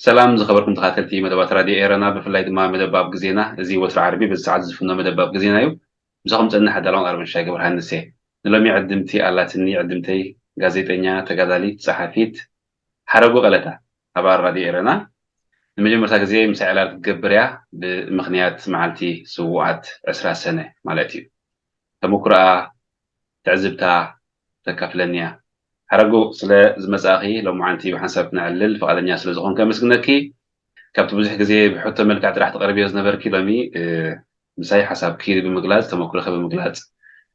ሰላም ዝኸበርኩም ተኻተልቲ መደባት ራድዮ ኤረና፣ ብፍላይ ድማ መደባብ ግዜና። እዚ ወትሪ ዓርቢ በዚ ሰዓት ዝፍኖ መደባብ ግዜና እዩ። ምሳኹም ጸንሕ ኣዳላውን ኣርበን ሻይ ገብረሃንስ እየ። ንሎሚ ዕድምቲ ኣላትኒ ዕድምተይ ጋዜጠኛ፣ ተጋዳሊት፣ ጸሓፊት ሓረጉ ቀለታ ኣባል ራድዮ ኤረና። ንመጀመርታ ግዜ ምሳይ ዕላል ክትገብር እያ፣ ብምኽንያት መዓልቲ ስውኣት ዕስራ ሰነ ማለት እዩ። ተመኩሮኣ፣ ትዕዝብታ ተካፍለኒ እያ። ሓረጉ፣ ስለ ዝመጻእኺ ሎማዓንቲ ብሓንሳብ ክነዕልል ፍቓደኛ ስለ ዝኾንኪ ኣመስግነኪ። ካብቲ ብዙሕ ግዜ ብሕቶ መልክዕ ጥራሕ ትቐርብዮ ዝነበርኪ ሎሚ፣ እ፣ ምሳይ ሓሳብኪ ብምግላጽ፣ ተመኩሮኺ ብምግላጽ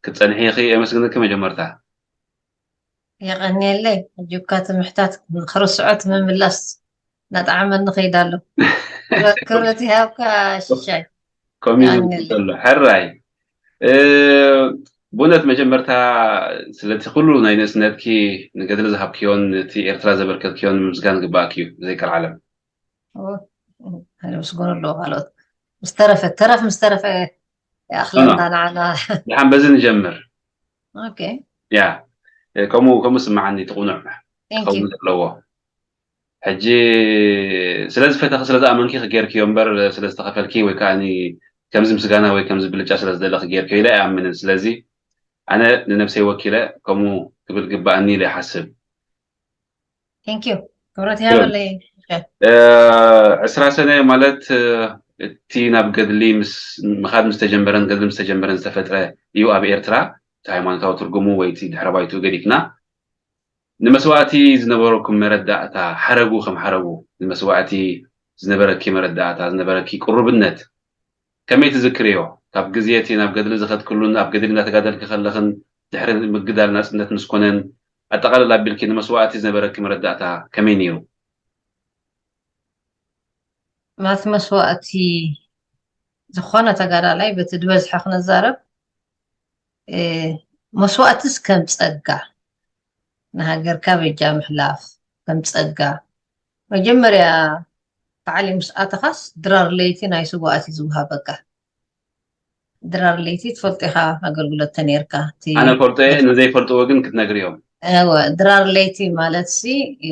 ክትጸንሒ ኢኺ። የመስግነኪ መጀመርታ። የቐንየለይ። ሕጂ እኳ እቲ ምሕታት ንኽርስዖ እቲ ምምላስ እናጠዓመኒ ከይድ ኣሎ። ክብረት ይሃብካ ሽሻይ። ከምኡ እዩ የቐንየለይ። ዘሎ። ሕራይ። እ፣ ብእውነት መጀመርታ ስለቲ ኩሉ ናይ ንእስነትኪ ንገድሊ ዝሃብክዮን እቲ ኤርትራ ዘበርከትክዮን ምምስጋን ዝግባእኪ እዩ፣ ብዘይ ቀልዓለም። ኦ፣ ኣመስግኑ ኣለዉ ካልኦት። ምስ ተረፈ፣ ተረፍ ምስ ተረፈ ይኣኽለና ኖ፣ ኖ። ንዓና። ደሓን በዚ ንጀምር። ኦኬ። ያ፣ እ፣ ከምኡ፣ ከምኡ ስምዓኒ፣ እቲ ቁኑዕ ቴንክ ዩ። ክኸውን ዘለዎ። ሕጂ ስለ ዝፈተኺ፣ ስለ ዝኣመንኪ ክጌርክዮ እምበር፣ ስለ ዝተኸፈልኪ ወይ ከኣኒ ከምዚ ምስጋና ወይ ከምዚ ብልጫ ስለ ዝደለኺ ጌርክዮ ኢለ ኣይኣምንን። ስለዚ ኣነ ንነብሰይ ወኪለ ከምኡ ክብል ግባኣኒ ኢለ ይሓስብ። ቴንክ ዩ። ክብረት ይሃበለይ። እ፣ ዕስራ ሰነ ማለት፣ እ፣ እቲ ናብ ገድሊ ምስ፣ ምኻድ ምስ ተጀመረን ገድሊ ምስ ተጀመረን ዝተፈጥረ እዩ ኣብ ኤርትራ። እቲ ሃይማኖታዊ ትርጉሙ ወይ እቲ ድሕረ ባይትኡ ገዲፍና፣ ንመስዋእቲ ዝነበረኩም መረዳእታ፣ ሓረጉ ከም ሓረጉ፣ ንመስዋእቲ ዝነበረኪ መረዳእታ፣ ዝነበረኪ ቅሩብነት፣ ከመይ ትዝክርዮ? ካብ ግዜ እቲ ናብ ገድሊ ዝኸድክሉን ኣብ ገድሊ እናተጋደልኪ ከለኽን ድሕሪ ምግዳል ናጽነት ምስ ኮነን፣ ኣጠቓልል ኣቢልኪ ንመስዋእቲ ዝነበረኪ መረዳእታ ከመይ ነይሩ? ማለት መስዋእቲ ዝኾነ ተጋዳላይ በቲ ዝበዝሐ ክነዛረብ፣ እ፣ መስዋእትስ ከም ጸጋ፣ ንሃገርካ በጃ ምሕላፍ ከም ጸጋ። መጀመርያ ታዕሊም ምስ ኣተኻስ ድራር ለይቲ ናይ ስዋኣት እዩ ዝወሃበካ። ድራር ለይቲ ትፈልጦ ኢኻ፣ ኣገልግሎት ተነይርካ። እቲ ኣነ ፈልጦ እየ፣ ንዘይፈልጥዎ ግን ክትነግርዮም። እወ፣ ድራር ለይቲ ማለት ሲ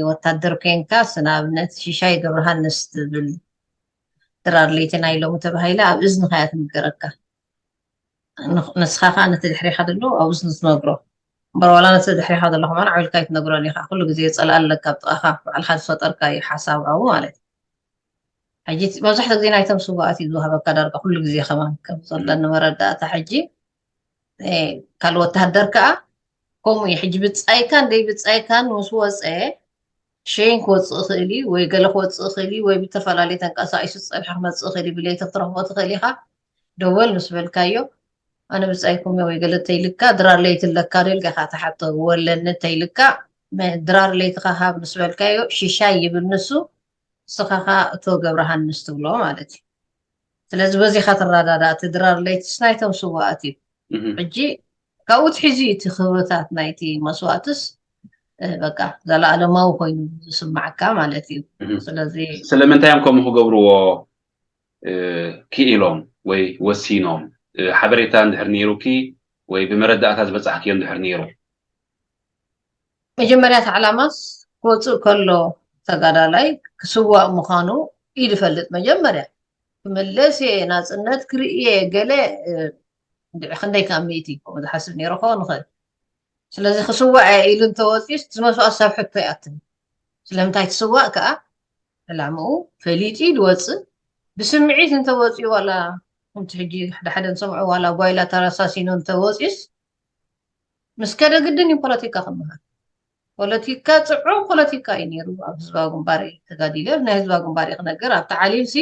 ወታደር ኮንካ፣ ስ-፣ ንኣብነት ሽሻይ ገብረሃንስ ትብል ድራር ለይቲ ናይ ሎሚ ተባሂላ ኣብ እዝንኻ እያ ትንገረካ። ንኽ-፣ ንስኻ ኸኣ ነቲ ድሕሬኻ ዘሎ ኣብ እዝኑ ትነግሮ። እምበር ዋላ ነቲ ድሕሬኻ ዘሎ ከማን ዓው ኢልካ ኣይትነግሮን ኢኻ። ኩሉ ግዜ ጸላኢ ኣለካ ኣብ ጥቓኻ፣ ባዕልኻ ዝፈጠርካዮ ሓሳብ ኣብኡ ማለት እዩ። ሕጂ እቲ መብዛሕትኡ ግዜ ናይቶም ስዉኣት እዩ ዝወሃበካ ዳርጋ ኩሉ ግዜ ከማን፣ ከም ዘለኒ መረዳእታ። ሕጂ፣ እ፣ ካልእ ወተሃደር ከኣ ከምኡ እዩ። ሕጂ ብጻይካን ደይ ብጻይካን ምስ ወጸ፣ ሸይን ክወጽእ ይኽእል እዩ፣ ወይ ገለ ክወጽእ ይኽእል እዩ፣ ወይ ብተፈላለየ ተንቀሳቒሱ ዝጸንሐ ክመጽእ ይኽእል እዩ፣ ብለይቲ ክትረኽቦ ትኽእል ኢኻ። ደወል ምስ በልካዮ፣ ኣነ ብጻይኩም እየ ወይ ገለ እንተኢልካ፣ ድራር ለይቲ ኣለካ ዶ ኢልካ ኢኻ ትሓቶ፣ ወለኒ እንተኢልካ፣ መ-፣ ድራር ለይትኻ ሃብ ምስ በልካዮ፣ ሽሻይ ይብል ንሱ፣ ንስኻ ኸኣ እቶ ገብረሃንስ ትብሎ ማለት እዩ። ስለዚ በዚኻ ትረዳዳእ፣ እቲ ድራር ለይትስ ናይቶም ስዉኣት እዩ። እህ። ሕጂ ካብኡ ትሒዙ እዩ እቲ ክብርታት ናይቲ መስዋእትስ፣ እ፣ በቃ ዘለኣለማዊ ኮይኑ ዝስማዓካ ማለት እዩ። እህ። ስለዚ ስለምንታይ እዮም ከምኡ ክገብርዎ፣ እ፣ ክኢሎም ወይ ወሲኖም? እ፣ ሓበሬታ እንድሕር ነይሩኪ ወይ ብመረዳእታ ዝበጻሕክዮ እንድሕር ነይሩ? መጀመርያ እቲ ዕላማስ ክወጽእ ከሎ ተጋዳላይ ክስዋእ ምዃኑ ኢሉ ይፈልጥ። መጀመርያ ክምለስ እየ፣ ናጽነት ክርኢ እየ፣ ገለ፣ እ፣ እንድዒ ክንደይ ካብ ሚእቲ ከምኡ ዝሓስብ ነይሩ ክኸውን ይኽእል። ስለዚ ክስዋእ እየ ኢሉ እንተወጺኡስ እቲ መስዋእቲ ሰብ ሕቶ ይኣትን። ስለምንታይ ትስዋእ ከኣ ዕላምኡ ፈሊጡ እዩ ዝወጽእ። ብስምዒት እንተወጺኡ ዋላ ከምቲ ሕጂ ሓደ ሓደ ንሰምዖ ዋላ ጓይላ ተረሳሲኑ እንተወጺኡስ ምስ ከደ ግድን እዩ ፖለቲካ ክመሃር። ፖለቲካ ጽዑቕ ፖለቲካ እዩ ነይሩ። ኣብ ህዝባዊ ግንባር እየ ተጋዲለ፣ ኣብ ናይ ህዝባዊ ግንባር እየ ክነግር፣ ኣብ ታዕሊምሲ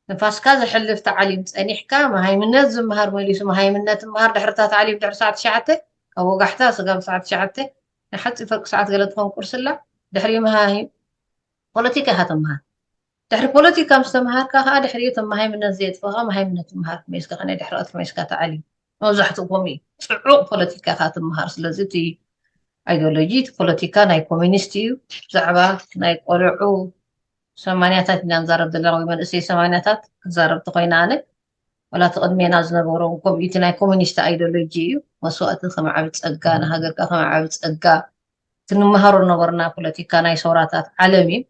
ንፋስካ ዘሕልፍ ተዓሊም ጸኒሕካ፣ መሃይምነት ዝመሃር መሊሱ መሃይምነት ምሃር ድሕርታ ተዓሊም ድሕሪ ሰዓት ትሽዓተ ካብ ወጋሕታ ስጋብ ሰዓት ትሽዓተ ንሓጺር ፈርቂ ሰዓት ገለ ትኾን ቁርስላ ድሕሪ መሃሂ ፖለቲካ ኢኻ ትምሃር። ድሕሪ ፖለቲካ ምስ ተምሃርካ ከዓ ድሕሪ ተመሃይምነት ዘየጥፈኻ መሃይምነት ትምሃር መይስካ ከነ ድሕሪ ኣትሪ መይስካ ተዓሊም መብዛሕትኡ ኮሚ ጽዑቕ ፖለቲካ ኢኻ ትምሃር። ስለዚ እቲ ኣይዲዮሎጂ እቲ ፖለቲካ ናይ ኮሚኒስት እዩ። ብዛዕባ ናይ ቆልዑ ሰማንያታት ኢና ንዛረብ ዘለና ወይ መንእሰይ ሰማንያታት ክዛረብ ተኮይና ኣነ ዋላ እቲ ቅድሜና ዝነበሩ ከምኡ እቲ ናይ ኮሚኒስት ኣይዲዮሎጂ እዩ። መስዋእቲ ከም ዓቢ ጸጋ ንሃገርካ ከም ዓቢ ጸጋ ክንመሃሮ ነበርና። ፖለቲካ ናይ ሰውራታት ዓለም እዩ።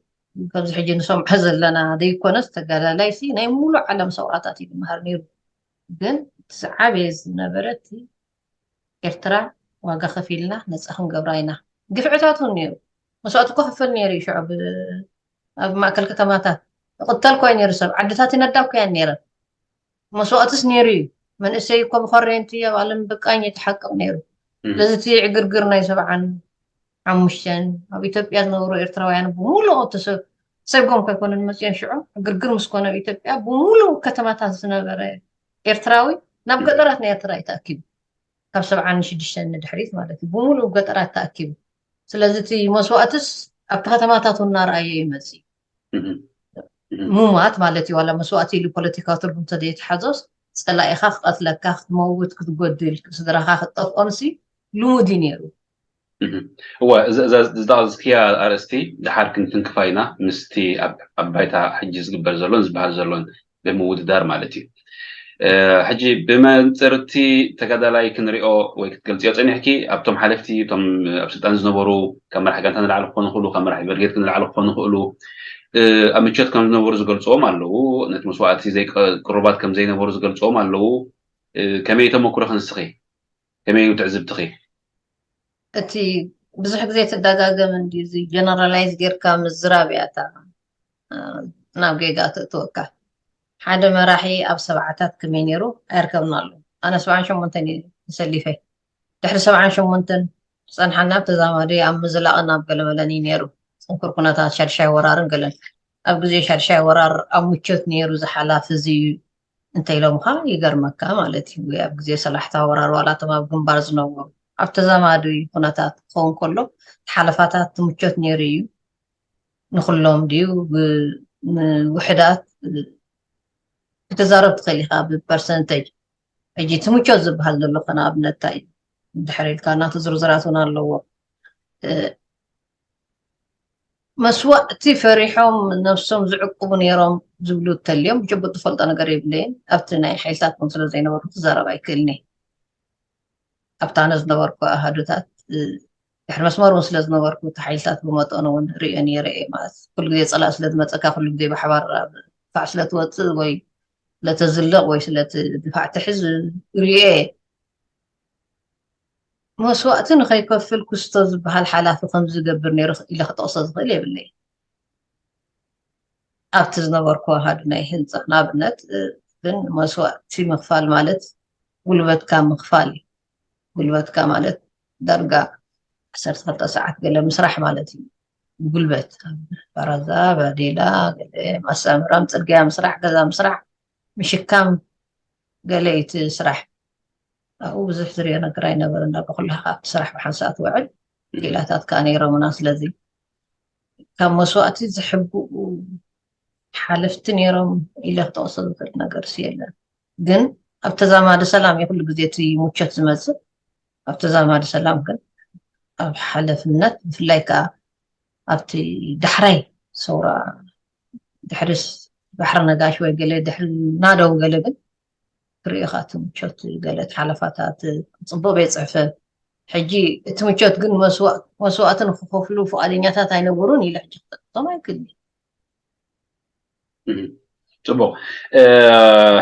ከምዚ ሕጂ ንሰምዖ ዘለና ዘይኮነስ ተጋዳላይ ሲ ናይ ሙሉእ ዓለም ሰውራታት እዩ ዝመሃር ነይሩ። ግን እቲ ዝዓበየ ዝነበረ እቲ ኤርትራ ዋጋ ከፊልና ነፃ ክንገብራ ኢና። ግፍዕታት እውን ነይሩ። መስዋእቲ እኮ ክፈል ነይሩ እዩ ሽዑ ብ- ኣብ ማእከል ከተማታት ይቕተል ኮይ ነይሩ ሰብ ዓድታት ይነዳ ኮያን ነይረን መስዋእትስ ነይሩ እዩ። መንእሰይ እኮ ብኮሬንቲ ኣብ ዓለም ብቃኝ ይተሓቀቕ ነይሩ። ስለዚ እቲ ዕግርግር ናይ ሰብዓን ሓሙሽተን ኣብ ኢትዮጵያ ዝነበሩ ኤርትራውያን ብምሉኡ ተሰ- ሰጎም ከይኮነን መፅኦም ሽዑ ዕግርግር ምስ ኮነ ኣብ ኢትዮጵያ ብምሉኡ ከተማታት ዝነበረ ኤርትራዊ ናብ ገጠራት ናይ ኤርትራ እዩ ተኣኪቡ። ካብ ሰብዓን ሽዱሽተን ንድሕሪት ማለት እዩ ብምሉኡ ገጠራት ተኣኪቡ። ስለዚ እቲ መስዋእትስ ኣብቲ ከተማታት እውን እናረኣየ ይመፅእ እዩ። ሙማት ማለት እዩ ዋላ መስዋእቲ ኢሉ ፖለቲካዊ ትርጉም ተዘይተሓዞስ ፀላኢኻ ክቐትለካ ክትመውት ክትጎድል ስድራኻ ክትጠፍኦምሲ ልሙድ እዩ ነይሩ። እወ እዛ ዝዝክያ ኣርእስቲ ድሓር ክንትንክፋ ኢና ምስቲ ኣብ ባይታ ሕጂ ዝግበር ዘሎን ዝበሃል ዘሎን ብምውድዳር ማለት እዩ። ሕጂ ብመንፅርቲ ተጋዳላይ ክንሪኦ ወይ ክትገልፅዮ ፀኒሕኪ ኣብቶም ሓለፍቲ እቶም ኣብ ስልጣን ዝነበሩ ካብ መራሕ ጋንታ ንላዕሊ ክኾኑ ክእሉ ካብ መራሕ ብርጌድ ክንላዕሊ ክኾኑ ክእሉ ኣብ ምቸት ከም ዝነበሩ ዝገልፅዎም ኣለዉ። ነቲ መስዋእቲ ዘይቅሩባት ከም ዘይነበሩ ዝገልፅዎም ኣለዉ። ከመይ ተመክሮ ክንስኺ ከመይ እዩ ትዕዝብትኺ? እቲ ብዙሕ ግዜ ትደጋገም እንዲ እዚ ጀነራላይዝ ጌርካ ምዝራብ እያ እታ ናብ ጌጋ ተእትወካ። ሓደ መራሒ ኣብ ሰብዓታት ከመይ ነይሩ ኣይርከብናሉ። ኣነ ሰብዓን ሸሞንተን እየ ተሰሊፈ። ድሕሪ ሰብዓን ሸሞንተን ዝፀንሓና ብተዛማዲ ኣብ ምዝላቕን ኣብ ገለመለን እዩ ነይሩ። ፅንኩር ኩነታት ሻድሻይ ወራርን ገለን ኣብ ግዜ ሻድሻይ ወራር ኣብ ምቾት ነይሩ ዝሓላፍ እዚ እዩ እንተኢሎምኻ ይገርመካ ማለት እዩ። ኣብ ግዜ ሰላሕታ ወራር ዋላ እቶም ኣብ ግንባር ዝነበሩ ኣብ ተዛማዲ ኩነታት ክኸውን ከሎ ሓለፋታት ትምቾት ነይሩ እዩ። ንኩሎም ድዩ ንውሕዳት ክትዛረብ ትኽእል ኢኻ ብፐርሰንተጅ። ሕጂ እቲ ምቾት ዝበሃል ዘሎ ከ ንኣብነት እንታይ እዩ? ድሕር ኢልካ እናተ ዝርዝራት እውን ኣለዎ። መስዋእቲ ፈሪሖም ነብሶም ዝዕቅቡ ነይሮም ዝብሉ እተልዮም ብጭቡጥ ዝፈልጦ ነገር የብለይን። ኣብቲ ናይ ሓይልታት እውን ስለ ዘይነበርኩ ክዛረብ ኣይክእልኒ። ኣብታ ኣነ ዝነበርኩ ኣሃዱታት ድሕሪ መስመር እውን ስለ ዝነበርኩ እቲ ሓይልታት ብመጠኑ እውን ሪኦ ነይረ እየ ማለት ኩሉ ግዜ ፀላእ ስለ ዝመፀካ ኩሉ ግዜ ብሓባር ኣብ ድፋዕ ስለ ትወፅእ ወይ ስለ ተዝልቕ ወይ ስለ ድፋዕ ትሕዝ ሪኦ እየ። መስዋእቲ ንኸይከፍል ኩስቶ ዝበሃል ሓላፊ ከም ዝገብር ነይሩ ኢለ ክጠቕሶ ዝኽእል የብለይ ኣብቲ ዝነበርኩ ኣሃዱ ናይ ህንፃ ንኣብነት ግን መስዋእቲ ምኽፋል ማለት ጉልበትካ ምኽፋል እዩ። ጉልበትካ ማለት ዳርጋ ዓሰርተ ክልተ ሰዓት ገለ ምስራሕ ማለት እዩ። ጉልበት በረዛ በዴላ ገለ ማሳምራም ፅርግያ ምስራሕ ገዛ ምስራሕ ምሽካም ገለ እዩ እቲ ስራሕ። ኣብኡ ብዙሕ ዝሪኦ ነገር ኣይነበረን ዳርጋ ኩላኻ ኣብቲ ስራሕ ብሓንሳእ ትውዕል። ክኢላታት ከዓ ነይሮምና ስለዚ ካብ መስዋእቲ ዝሕብኡ ሓለፍቲ ነይሮም ኢለ ክጠቕሶ ዝኽእል ነገርስ የለን። ግን ኣብ ተዛማዲ ሰላም እዩ ኩሉ ግዜ እቲ ሙቸት ዝመፅእ። ኣብ ተዛማዲ ሰላም ግን ኣብ ሓለፍነት ብፍላይ ከዓ ኣብቲ ዳሕራይ ሰውራ ድሕሪ ባሕሪ ነጋሽ ወይ ገለ ድሕሪ ናደው ገለ ግን ክርእኻ እቲ ሙቸት ገለ ሓለፋታት ፅቡቅ ቤት ፅሕፈት ሕጂ እቲ ሙቸት ግን መስዋእቲ ንክኸፍሉ ፍቃደኛታት ኣይነበሩን ኢለ ሕጂ ክጠቅሶም ኣይክእልን። ፅቡቅ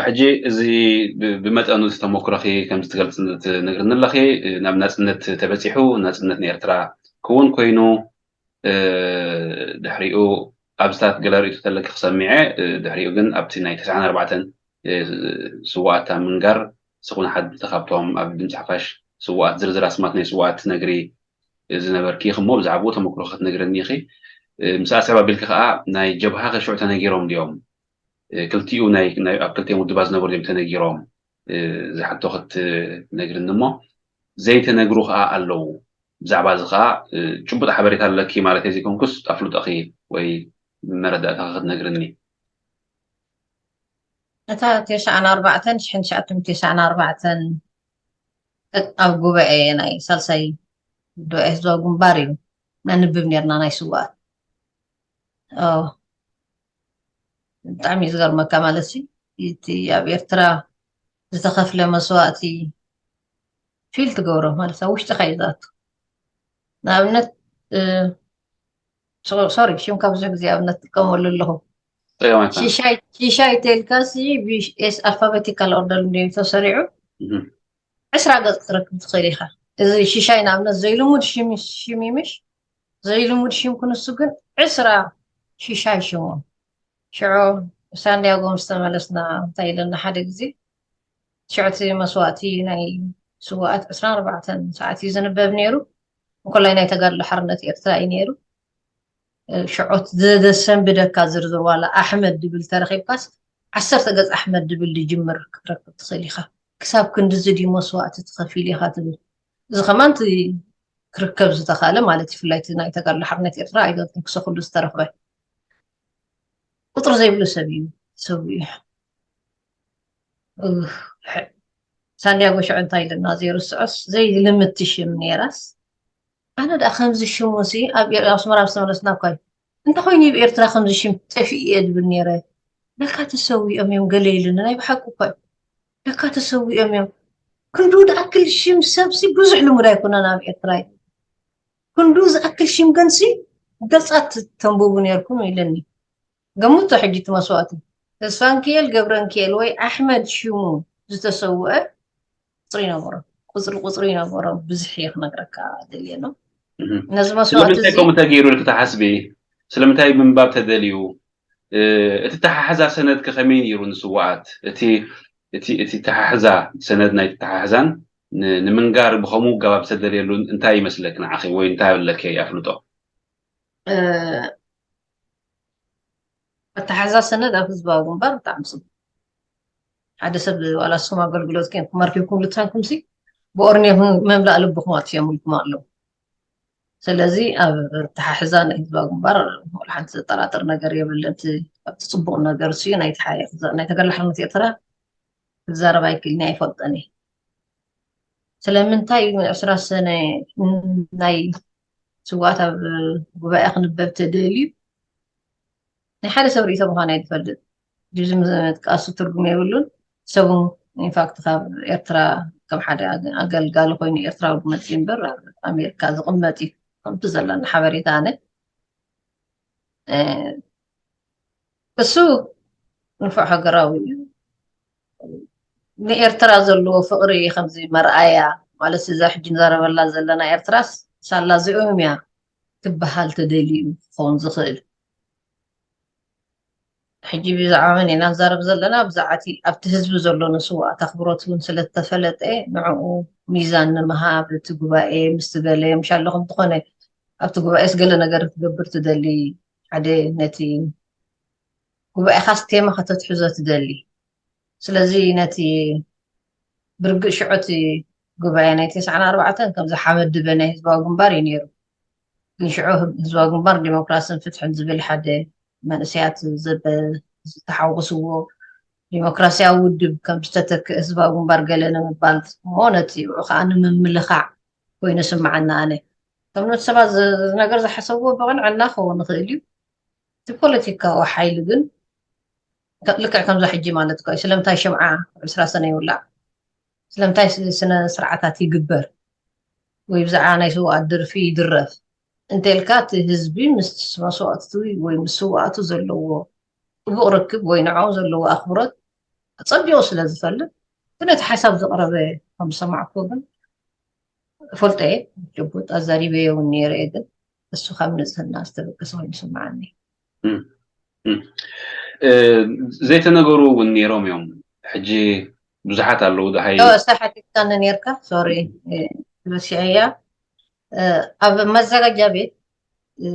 ሕጂ እዚ ብመጠኑ ዝተመክሮኺ ከምዚ ትገልፅ ትነግርኒ ኣለኺ ናብ ናፅነት ተበፂሑ ናፅነት ንኤርትራ ክውን ኮይኑ ድሕሪኡ ኣብዚታት ገለ ርእይቶ ተለኪ ክሰሚዐ ድሕሪኡ ግን ኣብቲ ናይ ተስዓን ኣርባዕተን ስዋኣታ ምንጋር ስኹን ሓደ ካብቶም ኣብ ድምፂ ሓፋሽ ስዋኣት ዝርዝር ኣስማት ናይ ስዋኣት ትነግሪ ዝነበርኪ ኢኺ እሞ ብዛዕባኡ ተመክሮ ክትነግረኒ ኢኺ። ምስ ኣሰብ ኣቢልኪ ከዓ ናይ ጀብሃ ከሽዑ ተነጊሮም ድዮም? ክልቲኡ ናይ ኣብ ክልቲኦም ውድባት ዝነበሩ እዮም ተነጊሮም ዝሓቶ ክትነግርኒ እሞ ዘይተነግሩ ከዓ ኣለዉ። ብዛዕባ እዚ ከዓ ጭቡጥ ሓበሬታ ኣለኪ ማለት ዘይኮንኩስ ኣፍልጦኺ ወይ መረዳእታ ክትነግርኒ። እታ ተስዓን ኣርባዕተን ሽሕን ትሽዓትን ተስዓን ኣርባዕተን ኣብ ጉባኤ ናይ ሳልሳይ ጉባኤ ህዝባዊ ግንባር እዩ ነንብብ ነርና ናይ ስዋኣት ብጣዕሚ እዩ ዝገርመካ ማለት ሲ እቲ ኣብ ኤርትራ ዝተኸፍለ መስዋእቲ ፊል ትገብሮ ማለት ኣብ ውሽጥኻ እዩ ዝኣቱ። ንኣብነት ሶሪ ሽምካ ብዙሕ ግዜ ኣብነት ጥቀመሉ ኣለኹ። ሽሻይ ተልካ ሲ ብኤስ ኣልፋቤቲካል ኦርደር እንዲዮም ተሰሪዑ ዕስራ ገፅ ክትረክብ ትኽእል ኢኻ። እዚ ሽሻይ ንኣብነት ዘይልሙድ ሽም ሽም ይምሽ ዘይልሙድ ሽም ክንሱ ግን ዕስራ ሽሻይ ሽሙ ሽዑ ሳንዲያጎ ምስ ተመለስና እንታይ ኢለና ሓደ ግዜ ሽዑ እቲ መስዋእቲ ናይ ስዋኣት ዕስራን ኣርባዕተን ሰዓት እዩ ዝንበብ ነይሩ። እንኮላይ ናይ ተጋድሎ ሓርነት ኤርትራ እዩ ነይሩ። ሽዑ እቲ ዘሰንብደካ ዝርዝር ዋላ ኣሕመድ ድብል ተረኺብካስ ዓሰርተ ገጽ ኣሕመድ ድብል ድጅምር ክትረክብ ትኽእል ኢኻ። ክሳብ ክንድዚ ድዩ መስዋእቲ ተኸፊሉ ኢኻ ትብል። እዚ ከማን እቲ ክርከብ ዝተኻለ ማለት እዩ። ብፍላይ እቲ ናይ ተጋድሎ ሓርነት ኤርትራ ኣይገልጽን ክሰ ኩሉ ዝተረኽበ ቁፅሪ ዘይብሉ ሰብ እዩ ሰብ እዩ። ሳንዲያጎ ሽዑ እንታይ ኢለና ዘይርስዖስ ዘይልምቲ ሽም ነይራስ ኣነ ደኣ ከምዚ ሽሙ ሲ ኣብ ኣስመራ ዝተመለስና እኳ እዩ እንተኮይኑ ኣብ ኤርትራ ከምዚ ሽም ጠፊኡ እየ ዝብል ነይረ። ለካ ተሰዊኦም እዮም ገለ ኢሉኒ ናይ ብሓቂ እኳ እዩ። ለካ ተሰዊኦም እዮም። ክንዱ ዝኣክል ሽም ሰብሲ ብዙሕ ልሙድ ኣይኮነን ኣብ ኤርትራ እዩ። ክንዱ ዝኣክል ሽም ገንሲ ገጻት ተንብቡ ነርኩም ኢለኒ። ገምቶ ሕጂ እቲ መስዋእቲ ተስፋንክኤል ገብረንክኤል ወይ ኣሕመድ ሽሙ ዝተሰውአ ቁፅሪ ይነበሮም ቁፅሪ ቁፅሪ ይነበሮም ብዙሕ እየ ክነግረካ ደልየ ነው ነዚ መስዋእቲ ስለምንታይ ከምኡ ተገይሩ ኢልክ ትሓስቢ? ስለምንታይ ምንባብ ተደልዩ? እቲ ተሓሕዛ ሰነድ ከ ከመይ ነይሩ ንስዋኣት? እቲ እቲ ተሓሕዛ ሰነድ ናይ ተሓሕዛን ንምንጋር ብከምኡ ገባብ ዝተደልየሉ እንታይ ይመስለክ ንዓኺ ወይ እንታይ ኣለኪ ኣፍልጦ? ኣተሓሕዛ ሰነድ ኣብ ህዝባዊ ግንባር ብጣዕሚ ፅቡቅ ሓደ ሰብ ዋላ ንስኹም ኣገልግሎት ኮንኩም ኣርኪብኩም ልትፈንኩም ሲ ብኦርኔ መምላእ ልብኹም ኣጥፊኦምልኩም ኣለዉ ስለዚ ኣብ ኣተሓሕዛ ናይ ህዝባዊ ግንባር ወላ ሓንቲ ዘጠራጥር ነገር የብልን ኣብቲ ፅቡቅ ነገር ሲ ናይ ተጋድሎ ሓርነት ኤርትራ ክዛረብ ኣይክእልን ኣይፈልጦን እየ ስለምንታይ እዩ ዕስራ ሰነ ናይ ስዋኣት ኣብ ጉባኤ ክንበብ ተደልዩ ናይ ሓደ ሰብ ርእቶ ምዃን ኣይትፈልጥ ጅዚ ምጥቃሱ ትርጉም የብሉን ሰቡ ኢንፋክት ካብ ኤርትራ ከም ሓደ ኣገልጋሊ ኮይኑ ኤርትራዊ መፂ እምበር ኣብ ኣሜሪካ ዝቕመጥ እዩ ከምቲ ዘለና ሓበሬታ ኣነ እሱ ንፉዕ ሃገራዊ እዩ ንኤርትራ ዘለዎ ፍቕሪ ከምዚ መርኣያ ማለት እዛ ሕጂ ንዛረበላ ዘለና ኤርትራስ ሳላ እዚኦም እያ ትበሃል ተደልዩ ክኸውን ዝኽእል ሕጂ ብዛዕባ መን ኢና ንዛረብ ዘለና ብዛዕባ ኣብቲ ህዝቢ ዘሎ ንስዋኣት ኣኽብሮት እውን ስለዝተፈለጠ ንዕኡ ሚዛን ንምሃብ እቲ ጉባኤ ምስቲ ገለ ምሽ ኣለኹም ዝኾነ ኣብቲ ጉባኤስ ገለ ነገር ክትገብር ትደሊ ሓደ ነቲ ጉባኤኻስ ቴማ ከተትሕዞ ትደሊ ስለዚ ነቲ ብርግእ ሽዑ እቲ ጉባኤ ናይ ተስዓን ኣርባዕተን ከም ዝሓመድበ ናይ ህዝባዊ ግንባር እዩ ነይሩ ግን ሽዑ ህዝባዊ ግንባር ዲሞክራስን ፍትሕን ዝብል ሓደ መንእሰያት ዝተሓወስዎ ዲሞክራሲያዊ ውድብ ከም ዝተተክእ ህዝባዊ ግንባር ገለ ንምባል እሞ ነቲ ብኡ ከዓ ንምምልኻዕ ኮይኑ ስምዓና ኣነ ከም ነቲ ሰባት ነገር ዝሓሰብዎ ብቕንዕና ክኸውን ይኽእል እዩ እቲ ፖለቲካዊ ሓይሊ ግን ልክዕ ከምዛ ሕጂ ማለት እኮ እዩ ስለምንታይ ሽምዓ ዕስራ ሰነ ይውላዕ ስለምንታይ ስነ ስርዓታት ይግበር ወይ ብዛዕባ ናይ ስውኣት ደርፊ ይድረፍ እንተልካ እቲ ህዝቢ ምስ መስዋእቱ ወይ ምስ ስውኣቱ ዘለዎ ጥቡቕ ርክብ ወይ ንዕኡ ዘለዎ ኣኽብሮት ኣጸቢቑ ስለ ዝፈልጥ እቲ ነቲ ሓሳብ ዘቕረበ ከም ዝሰማዕኩ ግን እፈልጦ እየ ጭቡጥ ኣዛሪበዮ እውን ነይረ እየ ግን እሱ ካብ ንጽህና ዝተበገሰ ኮይኑ ይስምዓኒ ዘይተነገሩ እውን ነይሮም እዮም ሕጂ ብዙሓት ኣለዉ ደሃይ ተሓቲትካኒ ነርካ ሶሪ ረሲዐያ ኣብ መዘጋጃ ቤት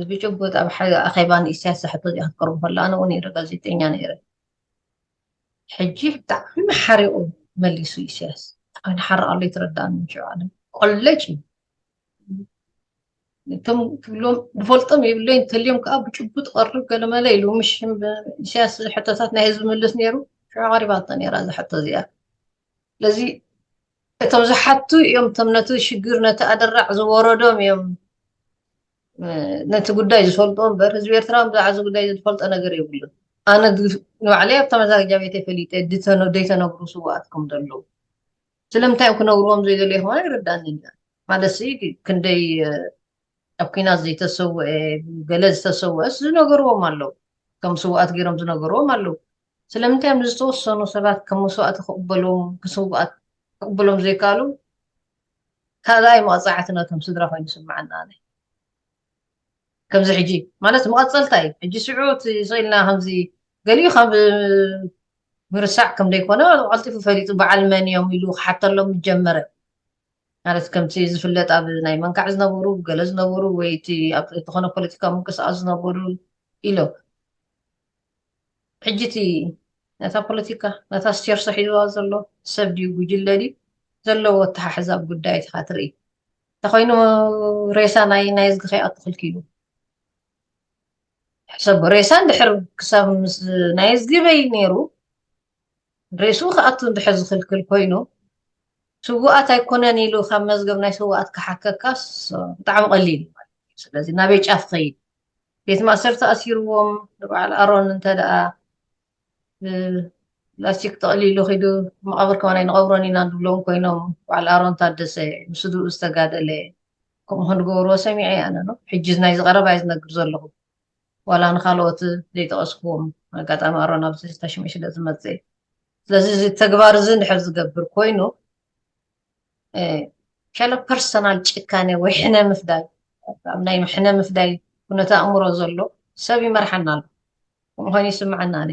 ብጭቡጥ ኣብ ኣኼባ ንኢሳያስ ሕቶ እዚኣ ክትቀርቡ ከላ ኣነ እውን ነይረ ጋዜጠኛ ነይረ ሕጂ ብጣዕሚ ሓሪቑ መሊሱ ኢሳያስ። ብጣዕሚ ሓርቕ ኣሎ፣ ይትረዳእኒ። ምሽ ኣነ ቆለጭ እዩ። እቶም ትብሎም ዝፈልጦም የብለይን፣ እንተልዮም ከዓ ብጭቡጥ ቀርብ ገለመለ ኢሉ። ምሽ ኢሳያስ ሕቶታት ናይ ህዝቢ ምልስ ነይሩ። ሽዑ ቀሪባቶ ነይራ እዛ ሕቶ እዚኣ። ስለዚ እቶም ዝሓቱ እዮም፣ እቶም ነቲ ሽግር፣ ነቲ ኣደራዕ ዝወረዶም እዮም ነቲ ጉዳይ ዝፈልጦ እምበር፣ ህዝቢ ኤርትራ ብዛዕባ እዚ ጉዳይ ዝፈልጦ ነገር የብሉን። ኣነ ንባዕለይ ኣብታ መዛግጃ ቤተይ ፈሊጠ፣ ደይተነግሩ ስውኣት ከም ዘለዉ። ስለምንታይ እዮም ክነግርዎም ዘይደለዩ ከማን ኣይርዳእንን እዩ። ማለት ክንደይ ኣብ ኲናት ዘይተሰወአ፣ ገለ ዝተሰወአስ ዝነገርዎም ኣለዉ። ከም ስውኣት ገይሮም ዝነገርዎም ኣለዉ። ስለምንታይ እዮም ንዝተወሰኑ ሰባት ከም መስዋእቲ ክቕበሎም ክስውኣት ክቕበሎም ዘይከኣሉ? ካልኣይ መቕፃዕቲ ነቶም ስድራ ኮይኑ ስምዓና። ኣነ ከምዚ ሕጂ ማለት መቐፀልታ እዩ። ሕጂ ስዑ ስኢልና ከምዚ ገሊኡ ካብ ምርሳዕ ከም ደይኮነ ቀልጢፉ ፈሊጡ በዓል መን እዮም ኢሉ ክሓተሎም ጀመረ። ማለት ከምቲ ዝፍለጥ ኣብ ናይ መንካዕ ዝነበሩ ገለ ዝነበሩ ወይ እቲ ኣብ ዝኾነ ፖለቲካ ምንቅስቃስ ዝነበሩ ኢሎ። ሕጂ እቲ ነታ ፖለቲካ ነታ ስቴርሶ ሒዝዋ ዘሎ ሰብ ድዩ ጉጅለ ድዩ ዘለዎ ኣተሓሕዛ ኣብ ጉዳይ ኢኻ ትርኢ። እንተኾይኑ ሬሳ ናይ ናይ እዝጊ ከይኣቱ ክልኪሉ። ሕሰብ ሬሳ እንድሕር ክሳብ ምስ ናይ እዝጊ በይ ነይሩ ሬስኡ ክኣቱ እንድሕር ዝኽልክል ኮይኑ ስውኣት ኣይኮነን ኢሉ ካብ መዝገብ ናይ ስውኣት ክሓከካስ ብጣዕሚ ቀሊል እዩ ማለት እዩ። ስለዚ ናበይ ጫፍ ኸይድ ቤት ማእሰርቲ ኣሲርዎም ንበዓል ኣሮን እንተ ደኣ ላስቲክ ጠቕሊሉ ኺዱ መቓብር ከማን ኣይንቐብሮን ኢና ንብሎም ኮይኖም በዓል ኣሮን ታደሰ ምስድኡ ዝተጋደለ ከምኡ ክንገብርዎ ሰሚዐ ኣነ ነው። ሕጂ ናይ ዝቐረብ ኣይዝነግር ዘለኹ ዋላ ንካልኦት ዘይጠቐስኩዎም ኣጋጣሚ ኣሮን ኣብዚ ተሽሚዕ ስለ ዝመፅእ ስለዚ እዚ ተግባር እዚ እንድሕር ዝገብር ኮይኑ ሻለ ፐርሰናል ጭካኔ ወይ ሕነ ምፍዳይ ኣብ ናይ ሕነ ምፍዳይ ኩነተ ኣእምሮ ዘሎ ሰብ ይመርሓና ኣሎ። ከምኡ ኮይኑ ይስምዓና ኣነ።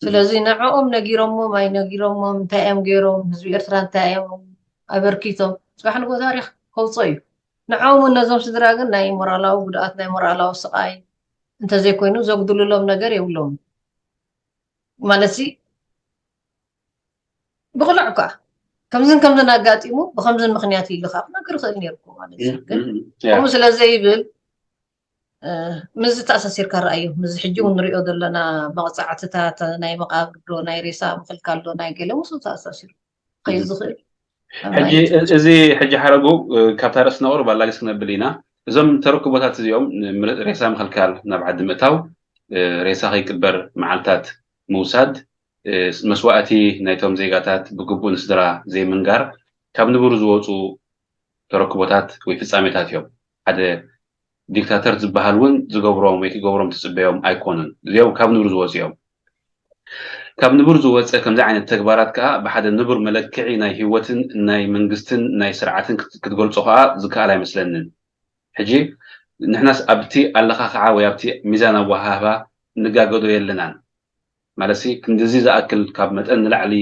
ስለዚ ንዕኦም ነጊሮሞም ኣይነጊሮሞም እንታይ እዮም ገይሮም ህዝቢ ኤርትራ እንታይ እዮም ኣበርኪቶም ፅባሕ ንጎ ታሪክ ከውፅኦ እዩ። ንዕኦም እውን ነዞም ስድራ ግን ናይ ሞራላዊ ጉድኣት ናይ ሞራላዊ ስቃይ እንተዘይኮይኑ ዘጉድልሎም ነገር የብሎም ማለት ብቕሉዕ እኳ ከምዝን ከምዝን ኣጋጢሙ ብከምዝን ምክንያት ኢሉ ካብ ክነግር ይኽእል ነይሩ ማለት እዩ። ግን ከምኡ ስለ ዘይብል ምስ ተኣሳሲርካ ረኣዮ። ምስ ሕጂ እውን ንሪኦ ዘለና መቕፃዕትታት ናይ መቃብር ዶ ናይ ሬሳ ምክልካል ዶ ናይ ገለ ምስ ተኣሳሲሩ ከዩ ዝኽእል ሕጂ እዚ ሕጂ ሓረጉ ካብታ ርእሲ ነቕርብ ኣላሊስ ክነብል ኢና። እዞም ተረክቦታት እዚኦም ሬሳ ምክልካል ናብ ዓዲ ምእታው ሬሳ ከይቅበር መዓልታት ምውሳድ መስዋእቲ ናይቶም ዜጋታት ብግቡእ ንስድራ ዘይምንጋር ካብ ንቡር ዝወፁ ተረክቦታት ወይ ፍፃሜታት እዮም። ሓደ ዲክታተር ዝበሃል እውን ዝገብሮም ወይ ክገብሮም ትፅበዮም ኣይኮኑን። እዚኦም ካብ ንቡር ዝወፁ እዮም። ካብ ንቡር ዝወፀ ከምዚ ዓይነት ተግባራት ከዓ ብሓደ ንቡር መለክዒ ናይ ህይወትን ናይ መንግስትን ናይ ስርዓትን ክትገልፆ ከዓ ዝከኣል ኣይመስለንን። ሕጂ ንሕናስ ኣብቲ ኣለኻኽዓ ወይ ኣብቲ ሚዛን ኣወሃህባ ንጋገዶ የለናን። ማለት ክንድዚ ዝኣክል ካብ መጠን ንላዕሊ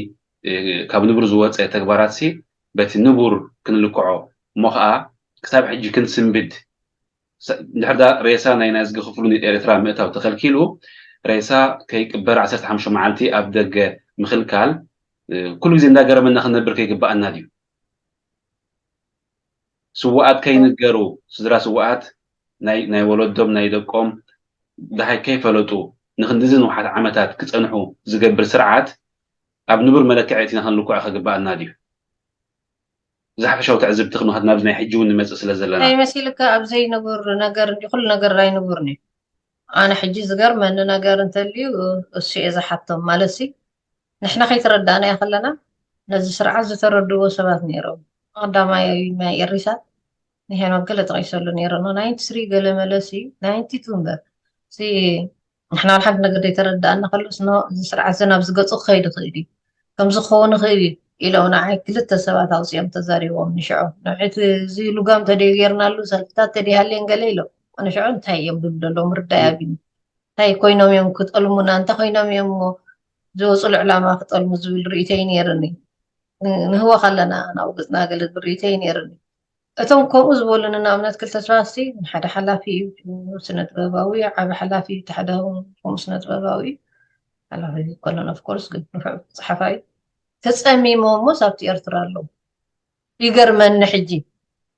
ካብ ንቡር ዝወፀ ተግባራት ሲ በቲ ንቡር ክንልክዖ እሞ ከዓ ክሳብ ሕጂ ክንስንብድ እንድሕር ሬሳ ናይ ናዝጊ ክፍሉ ኤርትራ ምእታው ተኸልኪሉ ሬሳ ከይቅበር ዓሰርተ ሓሙሽተ መዓልቲ ኣብ ደገ ምኽልካል ኩሉ ግዜ እንዳገረመና ክንነብር ከይግባኣና ድዩ? ስውኣት ከይንገሩ ስድራ ስውኣት ናይ ወለዶም ናይ ደቆም ደሃይ ከይፈለጡ ንክንድዚ ንውሓት ዓመታት ክፀንሑ ዝገብር ስርዓት ኣብ ንቡር መለክዒ እቲ ንክንልክዖ ከግባኣና ድዩ? ዝሓፈሻዊ ትዕዝብቲ ክንወሃድ ናብዚ ናይ ሕጂ እውን ንመፅእ ስለ ዘለና ናይ መሲልካ ኣብ ዘይንቡር ነገር እንዲ ኩሉ ነገር ኣይንቡርን እዩ። ኣነ ሕጂ ዝገርመኒ ነገር እንተልዩ እሱ እየ ዝሓቶም ማለት ሲ ንሕና ከይተረዳእናዮ ከለና ነዚ ስርዓት ዝተረድዎ ሰባት ነይሮም። ቀዳማይ ናይ ኤሪሳት ንሄኖክ ገለ ጠቒሰሉ ነይረ ኖ ናይንቲ ስሪ ገለ መለሲ ናይንቲ ቱ እምበር ንሕና ሓንቲ ነገር ዘይተረዳእና ከሎስ ኖ እዚ ስርዓት እዚ ናብዚ ገፁ ክኸይድ ይኽእል እዩ ከምዚ ክኸውን ይኽእል እዩ ኢሎም ንዓይ ክልተ ሰባት ኣውፅኦም ተዛሪቦም ንሽዑ ንዕቲ እዚ ልጓም ተደይ ገይርናሉ ሰልፍታት ተደይሃልየን ገለ ኢሎም ንሽዑ እንታይ እዮም ዝብሉ ዘለዉ ምርዳይ ኣቢኒ እንታይ ኮይኖም እዮም ክጠልሙና እንታይ ኮይኖም እዮም ዝወፅሉ ዕላማ ክጠልሙ ዝብል ርእይቶ እዩ ነይርኒ ንህወ ከለና ናብኡ ገፅና ገለ ዝብል ርእይቶ እዩ ነይርኒ እቶም ከምኡ ዝበሉኒ ንኣብነት ክልተ ሰባት ሲ ሓደ ሓላፊ እዩ ስነ ጥበባዊ እዩ ዓቢ ሓላፊ እቲ ሓደ ከምኡ ስነ ጥበባዊ እዩ ሓላፊ ኣይኮነን፣ of course፣ ግን ንፉዕ ጸሓፋይ። ተጸሚሞም እሞ ኣብቲ ኤርትራ ኣለዉ። ይገርመኒ ሕጂ።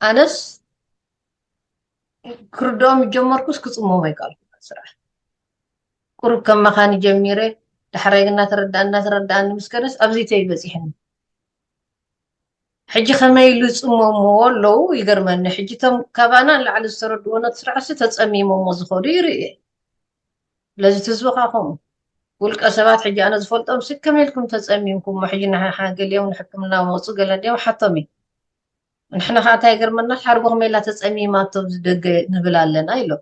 ኣነስ ክርድኦም ጀመርኩስ ክጽሞም ኣይከኣልኩን ስራሕ። ቁሩብ ከም መኻኒ ጀሚረ፣ ዳሕራይ ግን እናተረዳእኒ እናተረዳእኒ ምስ ከደስ ኣብዚ ተይ በጺሕኒ። ሕጂ ከመይ ኢሉ ይጽመምዎ ኣለዉ ይገርመኒ። ሕጂ እቶም ካባና ንላዕሊ ዝተረድዎ ነቲ ስራሕሲ ተጸሚሞሞ ዝኸዱ ይርኢ እየ። ስለዚ እቲ ህዝቢ ከኣ ከምኡ። ውልቀ ሰባት ሕጂ ኣነ ዝፈልጦም ሲ ከመይ ኢልኩም ተጸሚምኩሞ? ሕጂ ንሓ-፣ ገሊኦም ንሕክምና መጹ፣ ገለ እንዲኦም ሓቶም እዩ። ንሕና ከኣ እንታይ ይገርመና? ሓርጎ ከመይ ኢላ ተጸሚማቶ ኣብዚ ደገ ንብል ኣለና ኢሎም።